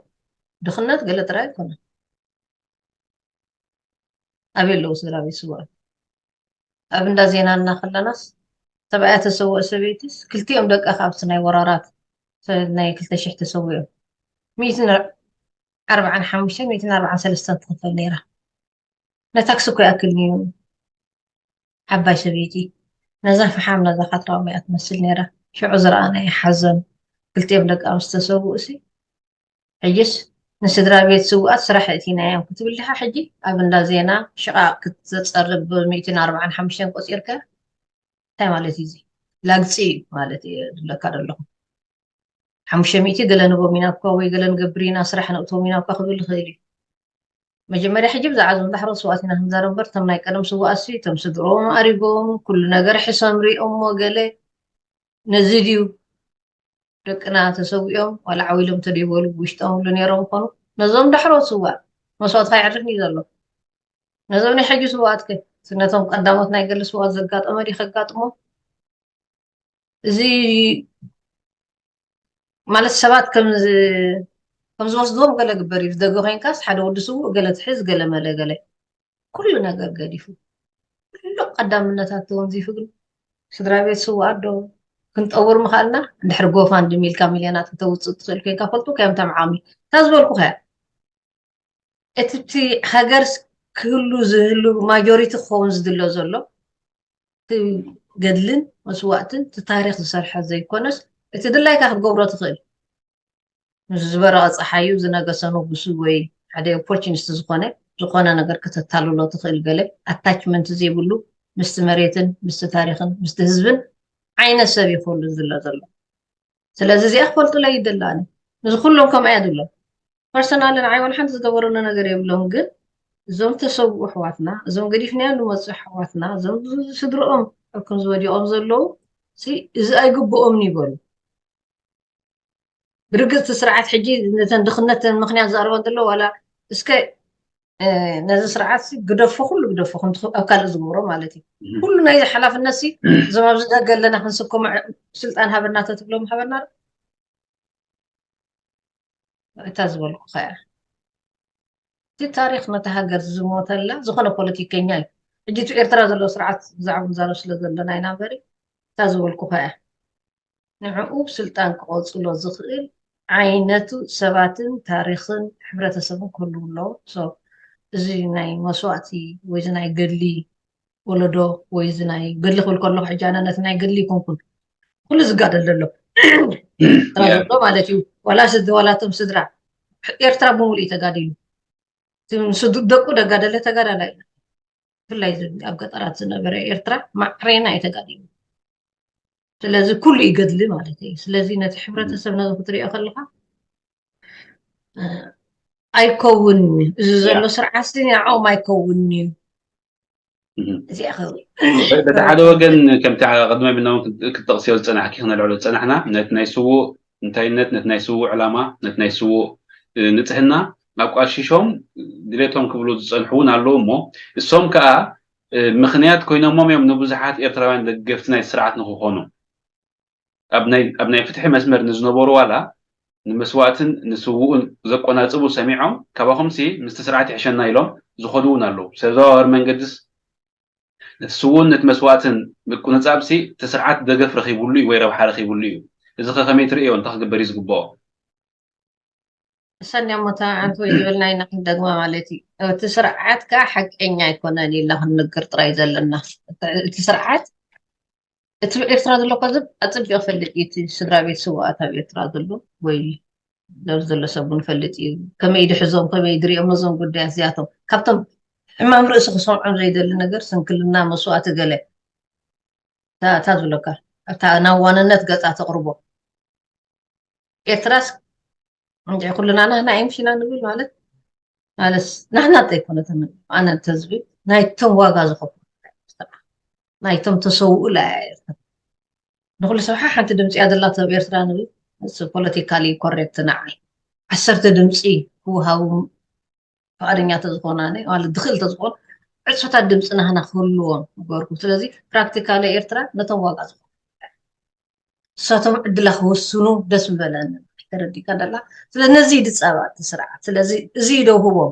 ድኽነት ገለ ጥራይ ኣይኮነን። ኣበይ ኣለዉ ስድራ ቤት ስውኣት? ኣብ እንዳ ዜና እናኸለናስ ሰብኣያ ተሰወእ ሰበይትስ ክልቲኦም ደቃ ካብቲ ናይ ወራራት ናይ ክልተ ሽሕ ተሰዊኦም ሚእትን ኣርባዓን ሓሙሽተን ሚእትን ኣርባዓን ሰለስተን ትኽፈል ነይራ። ነታክሲ እኮ ይኣክል ነይሩ። ዓባይ ሰበይቲ ነዛ ፈሓም ነዛ ካትራዊ እያ ትመስል ነይራ። ሽዑ ዝረኣናዮ ሓዘን ክልቲኦም ደቃ ምስ ተሰውኡ ሲ ሕጅስ ንስድራ ቤት ስውኣት ስራሕ እቲናዮም ክትብል ዲኻ? ሕጂ ኣብ እንዳ ዜና ሽቓቕ ክትዘጸርብ ሚእትን ኣርባዓን ሓሙሽተን ቆጺርካ እንታይ ማለት እዩ እዚ? ላግጺ እዩ ማለት እዩ ዝብለካ ዘለኹ። ሓሙሽተ ሚእቲ ገለ ንቦም ኢና እኳ ወይ ገለ ንገብር ኢና ስራሕ ነእትዎም ኢና እኳ ክብል ይኽእል እዩ። መጀመርያ ሕጂ ብዛዕባ እዞም ዳሕሮ ስውኣት ኢና ክንዛረብ እምበር እቶም ናይ ቀደም ስውኣት ሲ እቶም ስድርኦም ኣሪጎም ኩሉ ነገር ሕሶም ሪኦሞ ገለ ነዚ ድዩ ደቅና ተሰዊኦም ዋላ ዓው ኢሎም ተደይበሉ ብውሽጦም ሉ ነይሮም ይኾኑ ነዞም ዳሕሮ ስውኣት መስዋእትካ የዕርፍኒ ዘሎ ነዞም ናይ ሕጂ ስውኣት ከ ነቶም ቀዳሞት ናይ ገለ ስውኣት ዘጋጠመ ድዩ ከጋጥሞም እዚ ማለት ሰባት ከም ከም ዝወስድዎም ገለ ግበር እዩ ዝደገ ኮይንካስ ሓደ ወዲ ስውእ ገለ ትሕዝ ገለ መለ ገለ ኩሉ ነገር ገዲፉ ኩሉ ቀዳምነታት ተወንዚፉ ግን ስድራ ቤት ስውኣት ዶ ክንጠውር ምኽኣልና እንድሕር ጎፋንድሚ ኢልካ ሚልዮናት ክተውፅእ ትኽእል ኮይንካ ፈልጡ ከዮም ተምዓሚ እታ ዝበልኩ ከያ እቲ እቲ ሃገር ክህሉ ዝህሉ ማጆሪቲ ክኸውን ዝድሎ ዘሎ እቲ ገድልን መስዋእትን እቲ ታሪኽ ዝሰርሐ ዘይኮነስ፣ እቲ ድላይካ ክትገብሮ ትኽእል። ምስ ዝበረቐ ፀሓዩ ዝነገሰ ንጉሱ ወይ ሓደ ኦፖርቹኒስት ዝኾነ ዝኾነ ነገር ከተታልሎ ትኽእል፣ ገለ ኣታችመንት ዘይብሉ ምስቲ መሬትን ምስቲ ታሪኽን ምስቲ ህዝብን ዓይነት ሰብ ይኹሉ ዝሎ ዘሎ። ስለዚ እዚኣ ክፈልጡለይ ይደሊ። ኣነ ምስ ኩሎም ከምኣ እያ ዝብሎም። ፐርሰናል ንዓይ ዋላ ሓንቲ ዝገበሩኒ ነገር የብሎም፣ ግን እዞም ተሰውኡ ኣሕዋትና፣ እዞም ገዲፍናዮም ንመፁ ኣሕዋትና፣ እዞም ስድርኦም ኣብ ከምዚ ወዲቖም ዘለዉ፣ እዚ ኣይግብኦምን ይበሉ። ብርግፅ እቲ ስርዓት ሕጂ ነተን ድኽነተን ምኽንያት ዘቕርበን ዘሎ ዋላ እስከ ነዚ ስርዓት ግደፎ፣ ኩሉ ግደፎ፣ ከምቲ ኣብ ካልእ ዝገብሮ ማለት እዩ። ኩሉ ናይ ሓላፍነት ሲ እዞም ኣብዚ ደገ ኣለና ክንስከሞ፣ ስልጣን ሃበና ተትብሎም ሃበና እታ ዝበልኩ ከያ እቲ ታሪኽ ነታ ሃገር ዝሞተላ ዝኾነ ፖለቲከኛ እዩ። ሕጂ እቲ ኤርትራ ዘሎ ስርዓት ብዛዕባ ንዛረብ ስለ ዘለና ኢና እምበሪ፣ እታ ዝበልኩ ከያ ንዕኡ ብስልጣን ክቐጽሎ ዝኽእል ዓይነቱ ሰባትን ታሪኽን ሕብረተሰብን ክህልው ኣለዎ። So እዚ ናይ መስዋእቲ ወይ እዚ ናይ ገድሊ ወለዶ ወይ እዚ ናይ ገድሊ ክብል ከለኹ ሕጂ ኣነ ነቲ ናይ ገድሊ ይኮንኩን ኩሉ ዝጋደል ዘሎ ስድራ ዘሎ ማለት እዩ። ዋላ ስድ ዋላቶም ስድራ ኤርትራ ብምሉእ እዩ ተጋዲሉ። እቲ ምስ ደቁ ደጋደለ ተጋዳላይ እዩ። ብፍላይ እዚ ኣብ ገጠራት ዝነበረ ኤርትራ ማዕሬና እዩ ተጋዲሉ። ስለዚ ኩሉ እዩ ገድሊ ማለት እዩ። ስለዚ ነቲ ሕብረተሰብ ነዚ ክትሪኦ ከለካ ኣይከውን እዩ። እዚ ዘሎ ስርዓት ሲ ንዕኦም ኣይከውን እዩ። እዚኣ ከ በቲ ሓደ ወገን ከምቲ ቅድሚ ብና እውን ክትጠቕስዮ ዝፀናሕኪ ክነልዕሎ ዝፀናሕና ነቲ ናይ ስዉእ እንታይነት፣ ነቲ ናይ ስዉእ ዕላማ፣ ነቲ ናይ ስዉእ ንፅህና ኣቋሽሾም ድሌቶም ክብሉ ዝፀንሑ እውን ኣለዉ እሞ እሶም ከዓ ምኽንያት ኮይኖሞም እዮም ንብዙሓት ኤርትራውያን ደገፍቲ ናይ ስርዓት ንክኾኑ ኣብ ናይ ፍትሒ መስመር ንዝነበሩ ዋላ ንመስዋእትን ንስውኡን ዘቆናፅቡ ሰሚዖም ካባኹምሲ ምስቲ ስርዓት ይሕሸና ኢሎም ዝኸዱ እውን ኣለዉ። ሰብ ዘዋወር መንገድስ ነቲ ስውኡን ነቲ መስዋእትን ምቁንፃብሲ እቲ ስርዓት ደገፍ ረኺቡሉ እዩ ወይ ረብሓ ረኺቡሉ እዩ። እዚ ከ ከመይ ትርእዮ? እንታይ ክግበር እዩ ዝግብኦ? እሰን እሞ ተመዓንቲ ወይ ዝበልናይ ንክንደግማ ማለት እዩ። እቲ ስርዓት ከዓ ሓቀኛ ኣይኮነን ኢልና ክንነግር ጥራይ ዘለና። እቲ ስርዓት እቲ ኤርትራ ዘሎ ኮዝብ ኣፅቢቑ ፈልጥ እዩ። እቲ ስድራ ቤት ስውኣት ኣብ ኤርትራ ዘሎ ወይ ሎብ ዘሎ ሰብ እውን ፈልጥ እዩ። ከመይ ድሕዞም ከመይ ድሪኦም ነዞም ጉዳያት እዚኣቶም ካብቶም ሕማም ርእሲ ክሰምዖም ዘይደሊ ነገር ስንክልና መስዋእቲ ገለ እታ ዝብለካ ኣብታ ናብ ዋንነት ገፃ ተቕርቦ ኤርትራስ እንጂ ኩልና ናህና ኣይምሽና ንብል ማለት ማለት ናህና ዘይኮነትን ኣነ ተዝብል ናይቶም ዋጋ ዝኸፍሉ ናይቶም ተሰውኡ ላ ኤርትራ ንኩሉ ሰብ ሓንቲ ድምፂ እያ ዘላቶ ኣብ ኤርትራ ንብል ፖለቲካሊ ኮሬክት ንዓይ ዓሰርተ ድምፂ ክወሃቡ ፍቃደኛ ተዝኮና ማለት ድኽእል ተዝኮን ዕፅፍታት ድምፂ ናህና ክህልዎም ንገርኩም። ስለዚ ፕራክቲካሊ ኤርትራ ነቶም ዋጋ ዝኮኑ እሳቶም ዕድላ ክወስኑ ደስ ምበለኒ። ተረዲካ ደላ ስለ ነዚ ድፀባ እቲ ስርዓት ስለዚ እዚ ደውህቦም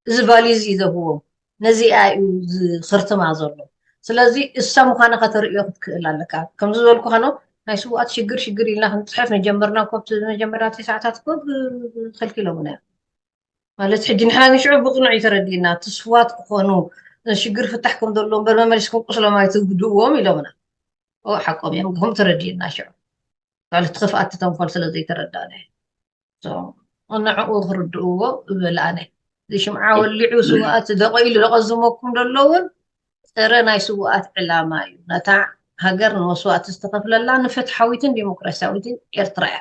እዚ ቫሊ እዚ ደውህቦም ነዚ እዩ ዝክርትማ ዘሎ። ስለዚ እሳ ምኳና ከተርእዮ ክትክእል ኣለካ። ከምዚ ዝበልኩ ከኖ ናይ ስውኣት ሽግር ሽግር ኢልና ክንፅሕፍ ንጀመርና ኮብ መጀመርያ ሰዓታት ኮብ ከልኪሎምና ማለት ሕጂ ንሕና ንሽዑ ብቕኑዕ እዩ ተረዲእና እቲ ስዋት ክኾኑ ሽግር ፍታሕ ከም ዘለዎ እምበር መመሊስኩም ቁስሎም ኣይትጉድእዎም ኢሎምና። ሓቆም እዮም ግኹም ተረዲእና ሽዑ ማለት እቲ ክፍኣት ተንኮል ስለ ዘይተረዳእና ንዕኡ ክርድእዎ እብል ኣነ። እዚ ሽምዓ ወሊዑ ስውኣት ደቆ ኢሉ ደቆዝመኩም ዘሎ እውን ፀረ ናይ ስውኣት ዕላማ እዩ። ነታ ሃገር ንመስዋእቲ ዝተኸፍለላ ንፍትሓዊትን ዲሞክራሲያዊትን ኤርትራ እያ።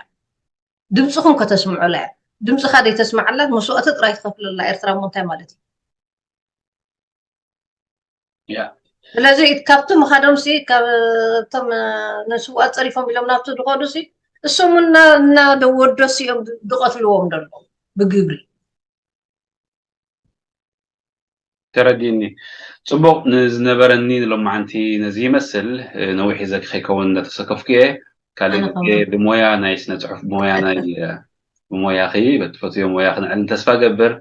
ድምፅኹም ከተስምዑላ እያ። ድምፅኻ ዘይተስምዓላ መስዋእቲ ጥራይ ትኸፍለላ ኤርትራ እሞ እንታይ ማለት እዩ? ያ ስለዚ ካብቲ ምኻዶም ሲ ካብቶም ንስውኣት ፀሪፎም ኢሎም ናብቲ ዝኸዱ ሲ እሶም እናደወደሱ እዮም ዝቐትልዎም ዘለዉ ብግብሪ። ተረዲእኒ። ፅቡቕ ንዝነበረኒ ንሎማዓንቲ ነዚ ይመስል። ነዊሕ ይዘኪ ከይከውን እንዳተሰከፍኩ እየ። ካልእ ኣነ ግዜ ከማን። ብሞያ ናይ ስነ ፅሑፍ ብሞያ ናይ ብሞያኺ በትፈትዮ ሞያ ክንዕልን ተስፋ ገብር።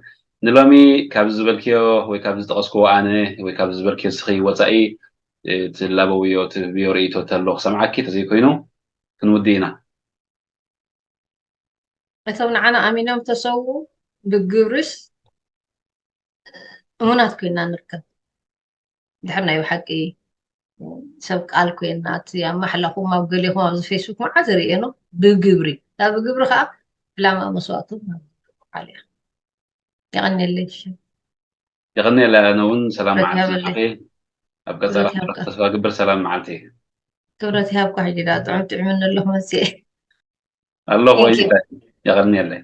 ንሎሚ ካብዚ ዝበልክዮ ወይ ካብዚ ዝጠቐስክዎ ኣነ ወይ ካብዚ ዝበልክዮ ስኺ ወፃኢ ትላበውዮ ትህብዮ ርእይቶ ተሎ ክሰምዓኪ ተዘይኮይኑ ክንውዲ ኢና። እቶም ንዓና ኣሚኖም ተሰዉ ብግብርስ እሙናት ኮይና ንርከብ። ድሕር ናይ ብሓቂ ሰብ ቃል ኮይና እቲ ኣማሕላኹም ኣብ ገሌኹም ኣብዚ ፌስቡክ መዓት ርእየ ነው ብግብሪ እታ ብግብሪ ከዓ ዕላማ መስዋእቱ ማለት እዩ። የቐንየለይ። የቐንየለይ። ኣነ እውን ሰላም መዓልቲ ይሃበለይ። ኣብ ቀፃሊ ተስፋ ግብር ሰላም መዓልቲ። ክብረት ይሃብካ። ሕጂ ዳ ጥዑም ጥዕምኒ ኣለኹ መፅየ። ኣለኹ። የቐንየለይ።